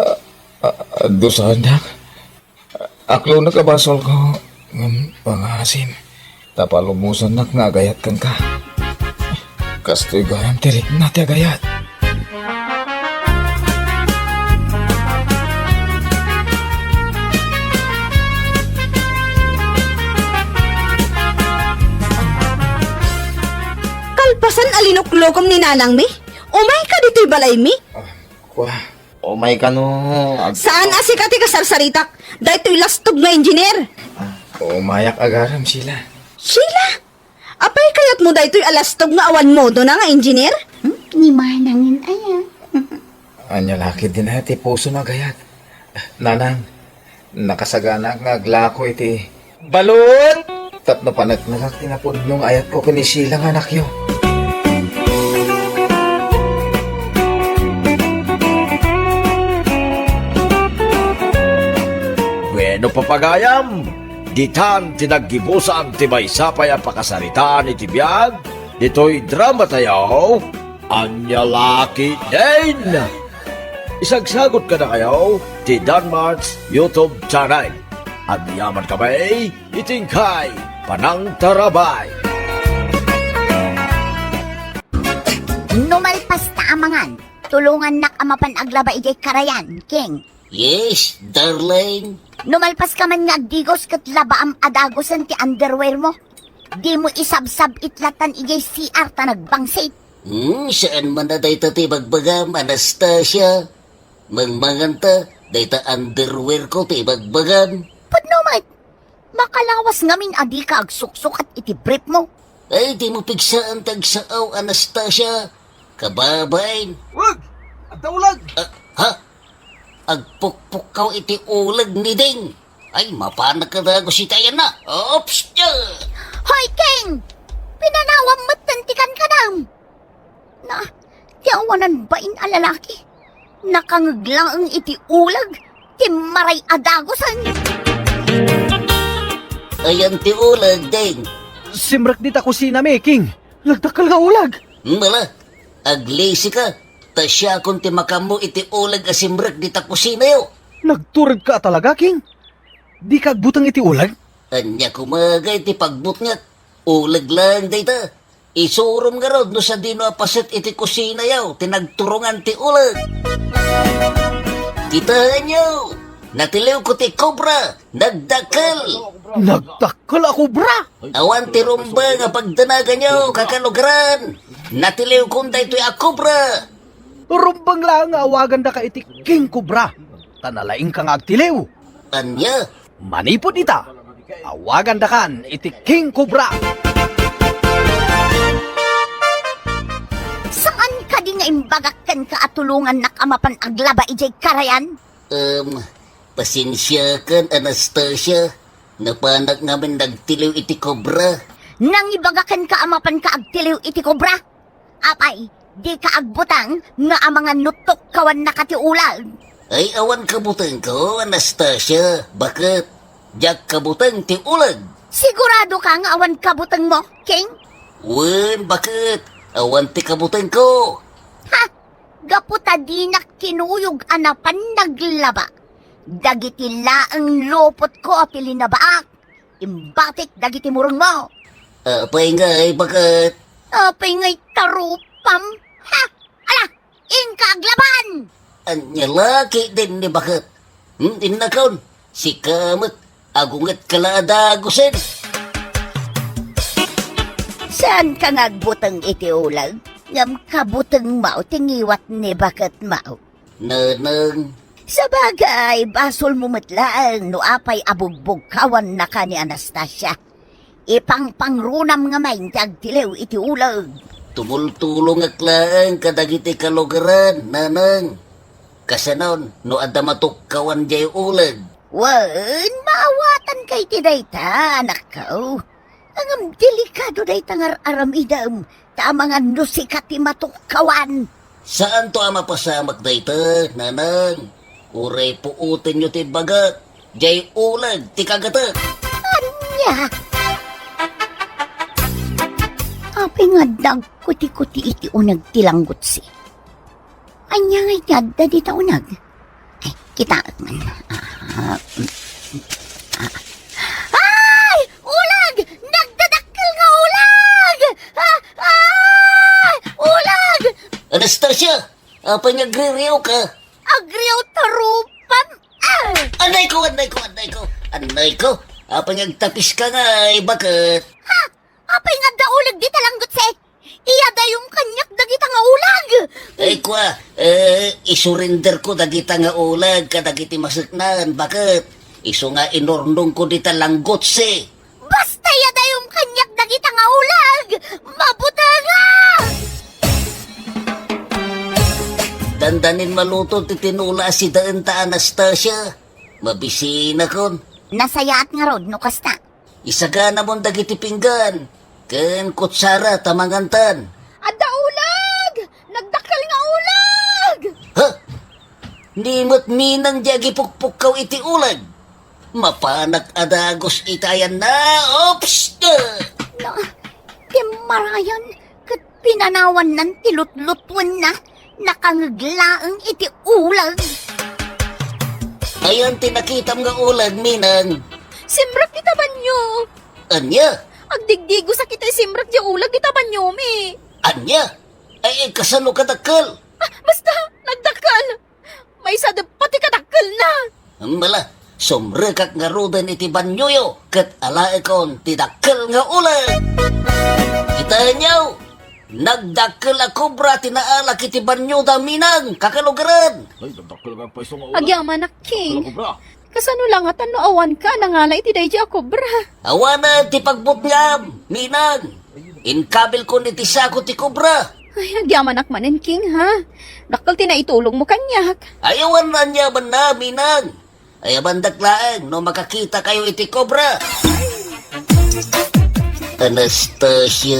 a, a, a, dusaendak. Aklonek a basolko, ngem pangaasim, ta palubosannak nga agayat kenka. Kastoy gayam ti rikna ti agayat. Kalpasan a linuklokom ni nanangmi, umayka ditoy balaymi. Ah, kua, Umay kano, ag- Saan a sika ti kasarsaritak? Daytoy lastog nga engineer. Ah, umayak agarem, Sheila. Sheila? Apay kayatmo daytoy a lastog nga awan modona nga engineer? Hmm? Ni manangin aya. Ania la ketdin a ti pusona a gayat. Nanang, nakasaganaak nga aglako iti balut tapno paneknekak ti napudno nga ayatko ken ni Sheila nga anakyo. Bueno, papagayam, ditan ti naggibusan ti maysa pay a pakasaritaan iti biag ditoy dramatayo. Ania la ketdin? Isagsagot kadakayo ti Danmart's YouTube channel. Agyaman kami iti inkay panangtarabay. No malpas ta a mangan, tulongannak a mapan aglaba idiay karayan, King. Yes, darling. No malpaska man nga agdigos ket labaam a dagusen ti underwear mo. Dimo isabsab-it latan idiay C R ta nagbangsit. Hmm, saan man a dayta ti ibagbagam, Anastasia. Mangmanganta, dayta underwear ko ti ibagbagam. Pudno met, makalawas ngamin a dika agsuksukat iti brief mo. Ay, dimo pigsaan ti agsao, Anastasia. Kababain. Ulag! Adda ulag! Ah, ha? Agpukpukkaw iti ulag ni Ding. Ay, mapanak ka dagus iti ayanna. Oops! Hoy, King! Pinanawam metten ti kankanaem. Na, ti awanan bain a lalaki. Nakangeg laeng iti ulag ti maray a dagusen. Ayan ti ulag, Ding. Simrek dita kusinami, King. Nagdakkel nga ulag. Mala, aglisika. Ta siakon ti makaammo iti ulag a simrek dita kusinayo. Nagturedka a talaga, King? Dika agbuteng iti ulag? Ania koma ngay ti pagbutngek? Ulag laeng dayta. Isurom ngarud no sadino a paset iti kusinayo ti nagturongan ti ulag. Kitaenyo, natiliwko ti kobra, nagdakkel. Nagdakkel a kobra? Awan ti rumba nga pagdanaganyo, kakalugaran. Natiliwkon daytoy a kobra. Rumbeng laeng nga awagandaka iti King Cobra, ta nalaingka nga agtiliw. Ania? Manipud ita, awagandakan iti King Cobra. Saan kadi nga imbagak kenka a tulongannak a mapan aglaba idiay karayan? Em, pasensiakan, Anastasia. Napanak ngamin nagtiliw iti kobra. Nangibaga kenka a mapanka agtiliw iti kobra? Apay, dika agbuteng nga amangan no tukkawannaka ti ulag? Ay, awan kabutengko, Anastasia. Baket, diak kabuteng ti ulag. Siguradoka nga awan kabutengmo, King? Wen, baket, awan ti kabutengko. Ha? Gapu ta dinak kinuyog a napan naglaba. Dagiti laeng lupotko ti linabaak. Imbatik dagiti murengmo. Apay ngay, baket? Apay ngay tarupam? Ha? Ala, inka aglaban! Ania la ketdin ni baket? Hmm, innakon, sika met, agungetka la a dagusen. Saanka nga agbuteng iti ulag, ngem kabutengmo ti ngiwat ni baketmo. Neneng. Sabagay, basolmo met laeng no apay a bugbugkawannaka ni Anastasia. Ipangpangrunam ngamin ti agtiliw iti uleg. Tumultulongek laeng kadagiti kalugaran, Neneng. Kasanon no adda matukkawan diay uleg? Wen, maawatanka iti dayta, anakko. Ngem delikado dayta nga ar-aramidem, ta amangan no sika ti matukkawan. Saanto a mapasamak dayta, Neneng. Uray puotenyo ti bagak, diay uleg ti kagatek. Ania? Apay nga adda agkutikuti iti uneg ti langgutsi? Ania ngay ti adda dita uneg? Ay, kitaek man. Ah, mm, ah. Ay! Uleg! Nagdadakkel nga uleg! Ah, ah! Uleg! Anastasia! Apay nga agririwka? Agriwta rupam! Ah! Anay ko, anay ko, anay ko! Anay ko! Apay nga agtapiska ngay, baket? Ha? Apay nga adda uleg dita langgutsi? Iyadayom kaniak dagita nga ulag! Ay, kua, eh, isurenderko dagita nga ulag kadagiti maseknan, baket isu nga inurnongko dita langgutsi. Basta iyadayom kaniak dagita nga ulag! Mabutenga! Dandanin maluto ti tinola a sidaenta, Anastasia. Mabisinakon. Nasayaat ngarud no kasta. Isaganamon dagiti pinggan ken kutsara ta mangantan. Adda ulag! Nagdakkel nga ulag! Ha? Ni met Minang ti agipukpukkaw iti ulag. Mapanak a dagus iti ayanna. Oops! Na, timmarayan ket pinanawannan ti lutlutuenna. Nakangeg laeng iti ulag. Ayan ti nakitam nga ulag, Minang? Simrek dita banyo. Ania? Agdigdigosak iti simrek ti ulag dita banyomi. Ania? Ay, ay, kasano kadakkel? Ah, basta, nagdakkel. Maysa deppa ti kadakkelna. Mala, sumrekak ngaruden iti banyoyo, ket alaekon ti dakkel nga ulag. Kitaenyo, nagdakkel a kobra ti naalak iti banyoda, Minang, kakalugaren. Ay, nagdakkel nga payso nga ulag. Agyamanak, King. Dakkel a kobra. Kasano la ngatan no awanka a nangala iti daydi a kobra? Awanen ti pagbutngam, Minang. Inkabilkon iti sako ti kobra. Ay, agyamanak manen, King, ha? Dakkel ti naitulongmo kaniak. Ay, awan aniamanna, Minang. Ayabandak laeng no makakitakayo iti kobra. Anastasia.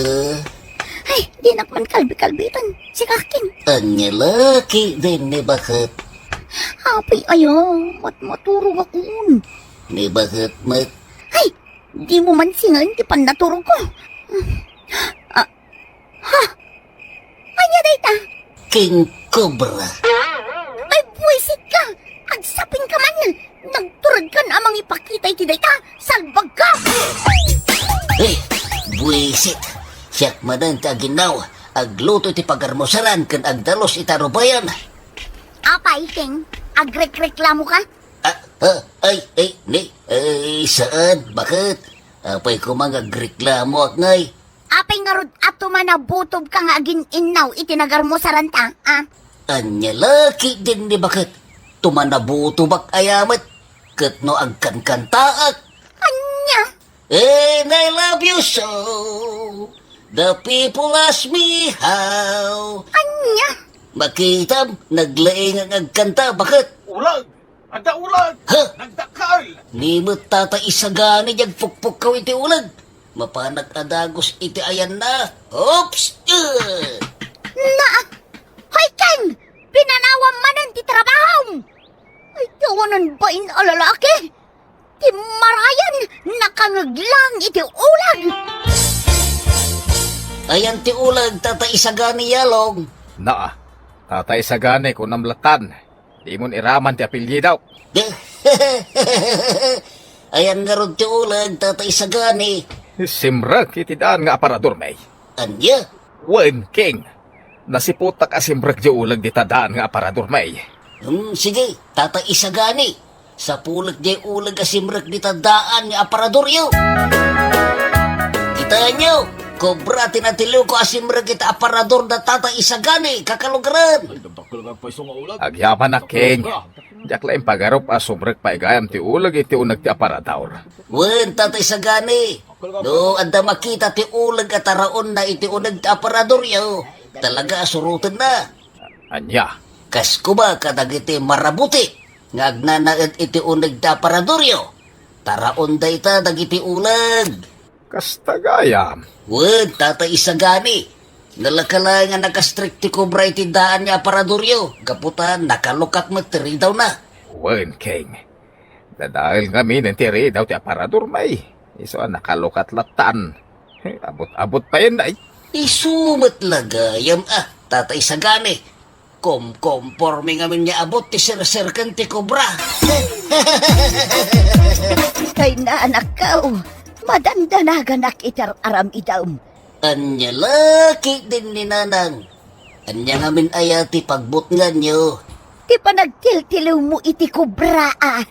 Ay, dinak man kalbi-kalbitan. Sika, King. Ania la ketdin ni baket? Apay aya, mat-, maturogakon. Ni baket met. Ay, dimo man sinaen ti pannaturogko. Ah, ha? Ania dayta? King Cobra. Ay, buwisit ka! Agsapingka man! Nagturedkan a mangipakita iti dayta! Salbagka! Eh, buwisit! Siak manen ti aginnaw, agluto iti pagarmusaran ken agdalus ita rubayan. Apay, King, agrekreklamoka? Ah, ah, ay, ay, ni, ay, saan? Baket? Apay koma nga agreklamoak ngay? Apay ngarud a tumanabutobka nga agin-innaw iti nagarmusaranta, a? Ania la ketdin ni baket? Tumanabutobak aya met? Ket no agkankantaak? Ania? And I love you so. The people ask me how. Ania? Makitam, naglaing nga agkanta, baket? Ulag! Adda ulag! Ha? Nagdakkel! Ni met Tata Isagani ti agpukpukkaw iti ulag. Mapanak a dagus iti ayanna. Oops! Uh! Na, hoy, King! Pinanawam manen ti trabahom! Ay, ti awanan bain a lalaki! Ti marayan, nakangeg laeng iti ulag! Ayan ti ulag, Tata Isagani, Yalong. Na, Tata Isagani, kunam latan. Dimon iraman ti apelyidak. Ayan ngarud ti ulag, Tata Isagani. Simrek iti daan nga aparadormi. Ania? Wen, King. Nasiputak a simrek di uleg dita daan nga aparadormi. Hmm, sige, Tata Isagani. Sapulek di uleg a simrek dita daan nga aparadoryo. Kitaenyo, kobra ti natiliwko a simrek ita aparador da Tata Isagani, kakalugaren. Ay, nagdakkel nga payso nga ulag. Agyamanak, King. Diak la impagarup a sumrek pay gayam ti uleg iti uneg ti aparador. Wen, Tata Isagani. No adda makita ti uleg a taraonna iti uneg ti aparadoryo, talaga a surotenna. Ania? Kas koma kadagiti marabuti nga agnanaed iti uneg ti aparadoryo, taraon dayta dagiti uleg. Kasta gayam. Wen, Tata Isagani. Nalaka laeng a nakastrek ti kobra iti daan nga aparadoryo, gapu ta nakalukak met ti ridawna. Wen, King. Dadael ngamin ti ridaw ti aparadormi. Isu a nakalukat latan. Abot-abot payen, ay. Isu met la gayam a, Tata Isagani. Kumkumpormi ngamin nga abot ti serserken ti kobra. Ay, naanakko, madandanaganak iti ar-aram-idam. Ania la ketdin ni Nanang? Ania ngamin aya ti pagbutnganyo? Ti panagtiltiliwmo iti kobra, a.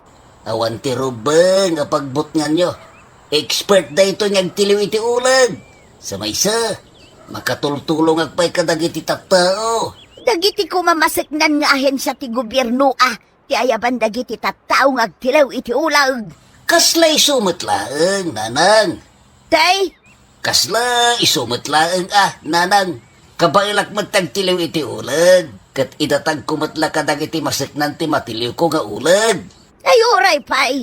Awan ti rubeng a pagbutnganyo. Expert daytoy nga agtiliw iti uleg. Sa maysa, Makatultulongak pay kadagiti tattao. Dagiti koma maseknan nga ahensia ti gobierno a ti ayaban dagiti tattao nga agtiliw iti uleg. Kasla isu met laeng, Nanang. Tay? Kasla isu met laeng a, Nanang. Kabaelak met ti agtiliw iti uleg, ket idatagko met la kadagiti maseknan ti matiliwko nga uleg. Ay, uray pay.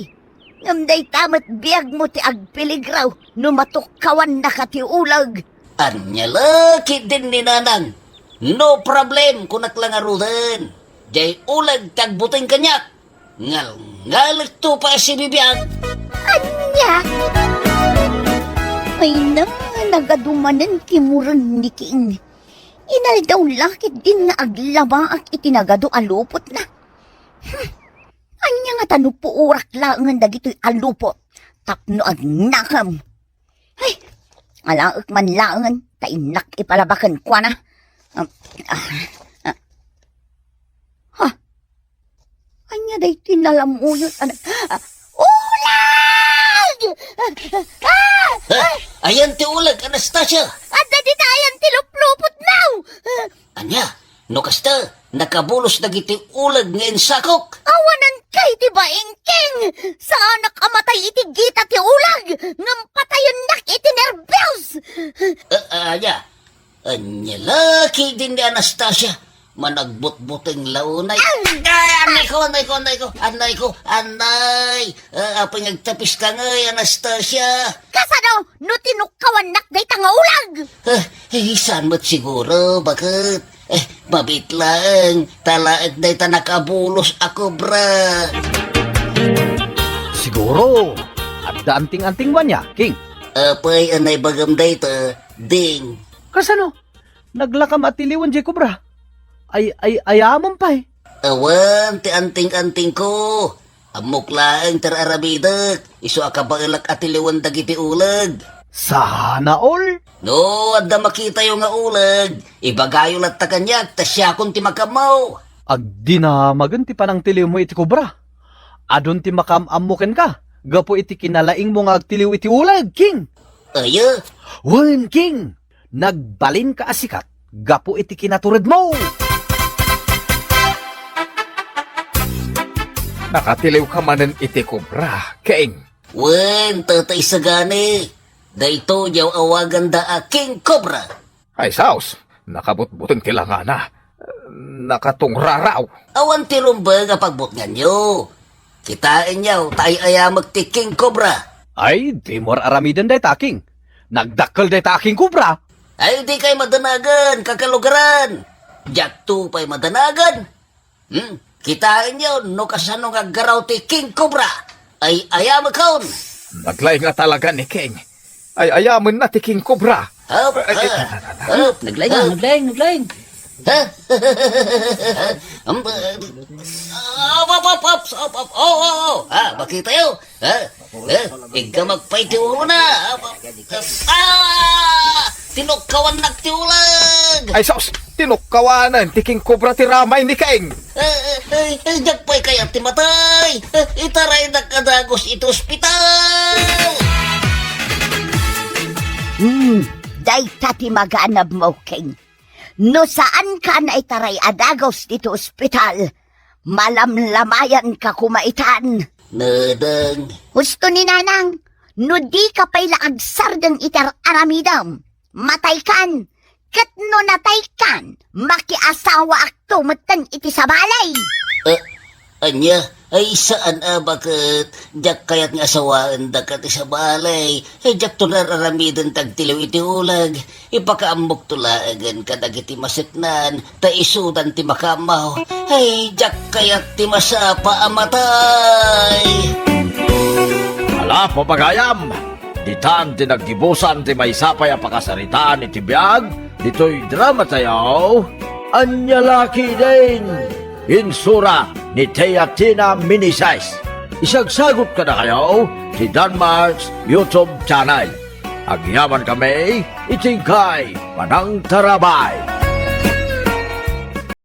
Ngem dayta met biagmo ti agpeligro no matukkawannaka ti uleg. Ania la ketdin ni Nanang? No problem, kunak la ngaruden. Diay uleg ti agbuteng kaniak. Ngalngalekto pay a sibibiag. Ania? Ay na, nagadu manen ti muren ni King. Inaldaw la ketdin nga aglabaak iti nagadu a lupotna. Hmm. Ania ngata no puorak laengen dagitoy a lupot tapno agnakem? Ay, alaek man laengen ta innak ipalabaken kuana. Ah, ah, ah. Ha? Ania daytoy nalamuyot a na-, ah, uleg! Ah! Ah! Ayan ti uleg, Anastasia! Adda dita ayan ti luplupotmo! Ah! Ania? No kasta, nakabulos dagiti uleg nga insakok. Awanen kay ti baing, King! Saanak a matay iti gita ti uleg, ngem patayennak iti nerbios! Ah, ah, ania? Ania la ketdin ni Anastasia? Managbutbuteng la unay. Ay! Ay, anay ko, anay ko, anay ko, anay ko, anay! Ah, apay nga agtapiska ngay, Anastasia? Kasano no tinukkawannak dayta nga uleg? Ah, eh, saan met siguro, baket? Eh, mabiit laeng, ta laeng dayta nakabulos a kobra. Siguro, adda anting-anting wen ya, King. Apay a naibagam dayta, Ding? Kasano? Naglakam a tiliwen diay kobra? Ay, ay, ayamem pay. Awan ti anting-antingko. Ammok laeng ti ar-aramidek, isu a kabaelak a tiliwen dagiti uleg. Sana all! No adda makitayo nga uleg, ibagayo latta kaniak ta siakon ti makaammo. Agdinamagen ti panangtiliwmo iti kobra. Adun ti makaam-ammo kenka gapu iti kinalaingmo nga agtiliw iti uleg, King. Aya? Wen, King. Nagbalinka a sikat gapu iti kinaturedmo. Nakatiliwka manen iti kobra, King. Wen, Tatay Sagani. Daytoy diay awaganda a King Cobra. Ay, saos, nakabutbuteng ti langana. Nakatungraraw. Awan ti rumbeng a pagbutnganyo. Kitaenyo, ta ay-ayamek ti King Cobra. Ay, dimo ar-aramiden dayta, King. Nagdakkel dayta a King Cobra. Ay, dikay madanagan, kakalugaran. Diakto pay madanagan. Hmm? Kitaenyo no kasano nga aggaraw ti King Cobra. Ay, ayamekon. Naglaing nga talaga ni King. Ay, ayamenna ti King Cobra. Hop, ay, ay, ah, hop, naglaing, ah, hop. Naglaing, naglaing. Ha? Um, uh, hop, hop, hop, hop, hop, hop. Oh, oh, oh. Ah, makitayo. Ha? Eh, iggamak pay ti urona. Ah! Tinukkawannak ti uleg! Ay, sus! Tinukkawanen ti King Cobra ti ramay ni King! Eh, eh, eh, eh, diak pay kayat ti matay! Eh, itaraydak a dagus iti ospital! Hmm, dayta ti maganabmo, King. No saanka a naitaray a dagus ditoy ospital, malamlamayanka koma itan. Nanang. Husto ni Nanang, no dika pay la agsardeng iti ar-aramidem, mataykan. Ket no nataykan, makiasawaakto metten iti sabali. Eh, Ania? Ay, saan a baket. Diak kayat nga asawaendaka ti sabali. Ay, diakto ar-aramiden ti agtiliw iti uleg. Ipakaammokto laengen kadagiti maseknan, ta isudan ti makaammo. Ay, diak kayat ti masapa a matay. Ala, papagayam! Ditan ti naggibusan ti maysa pay a pakasaritaan iti biag ditoy drama tayo. Ania la ketdin? Insura ni Teatina Minises. Isagsagut kadakayo ti Danmar's YouTube channel. Agyaman kami iti inkay panangtarabay.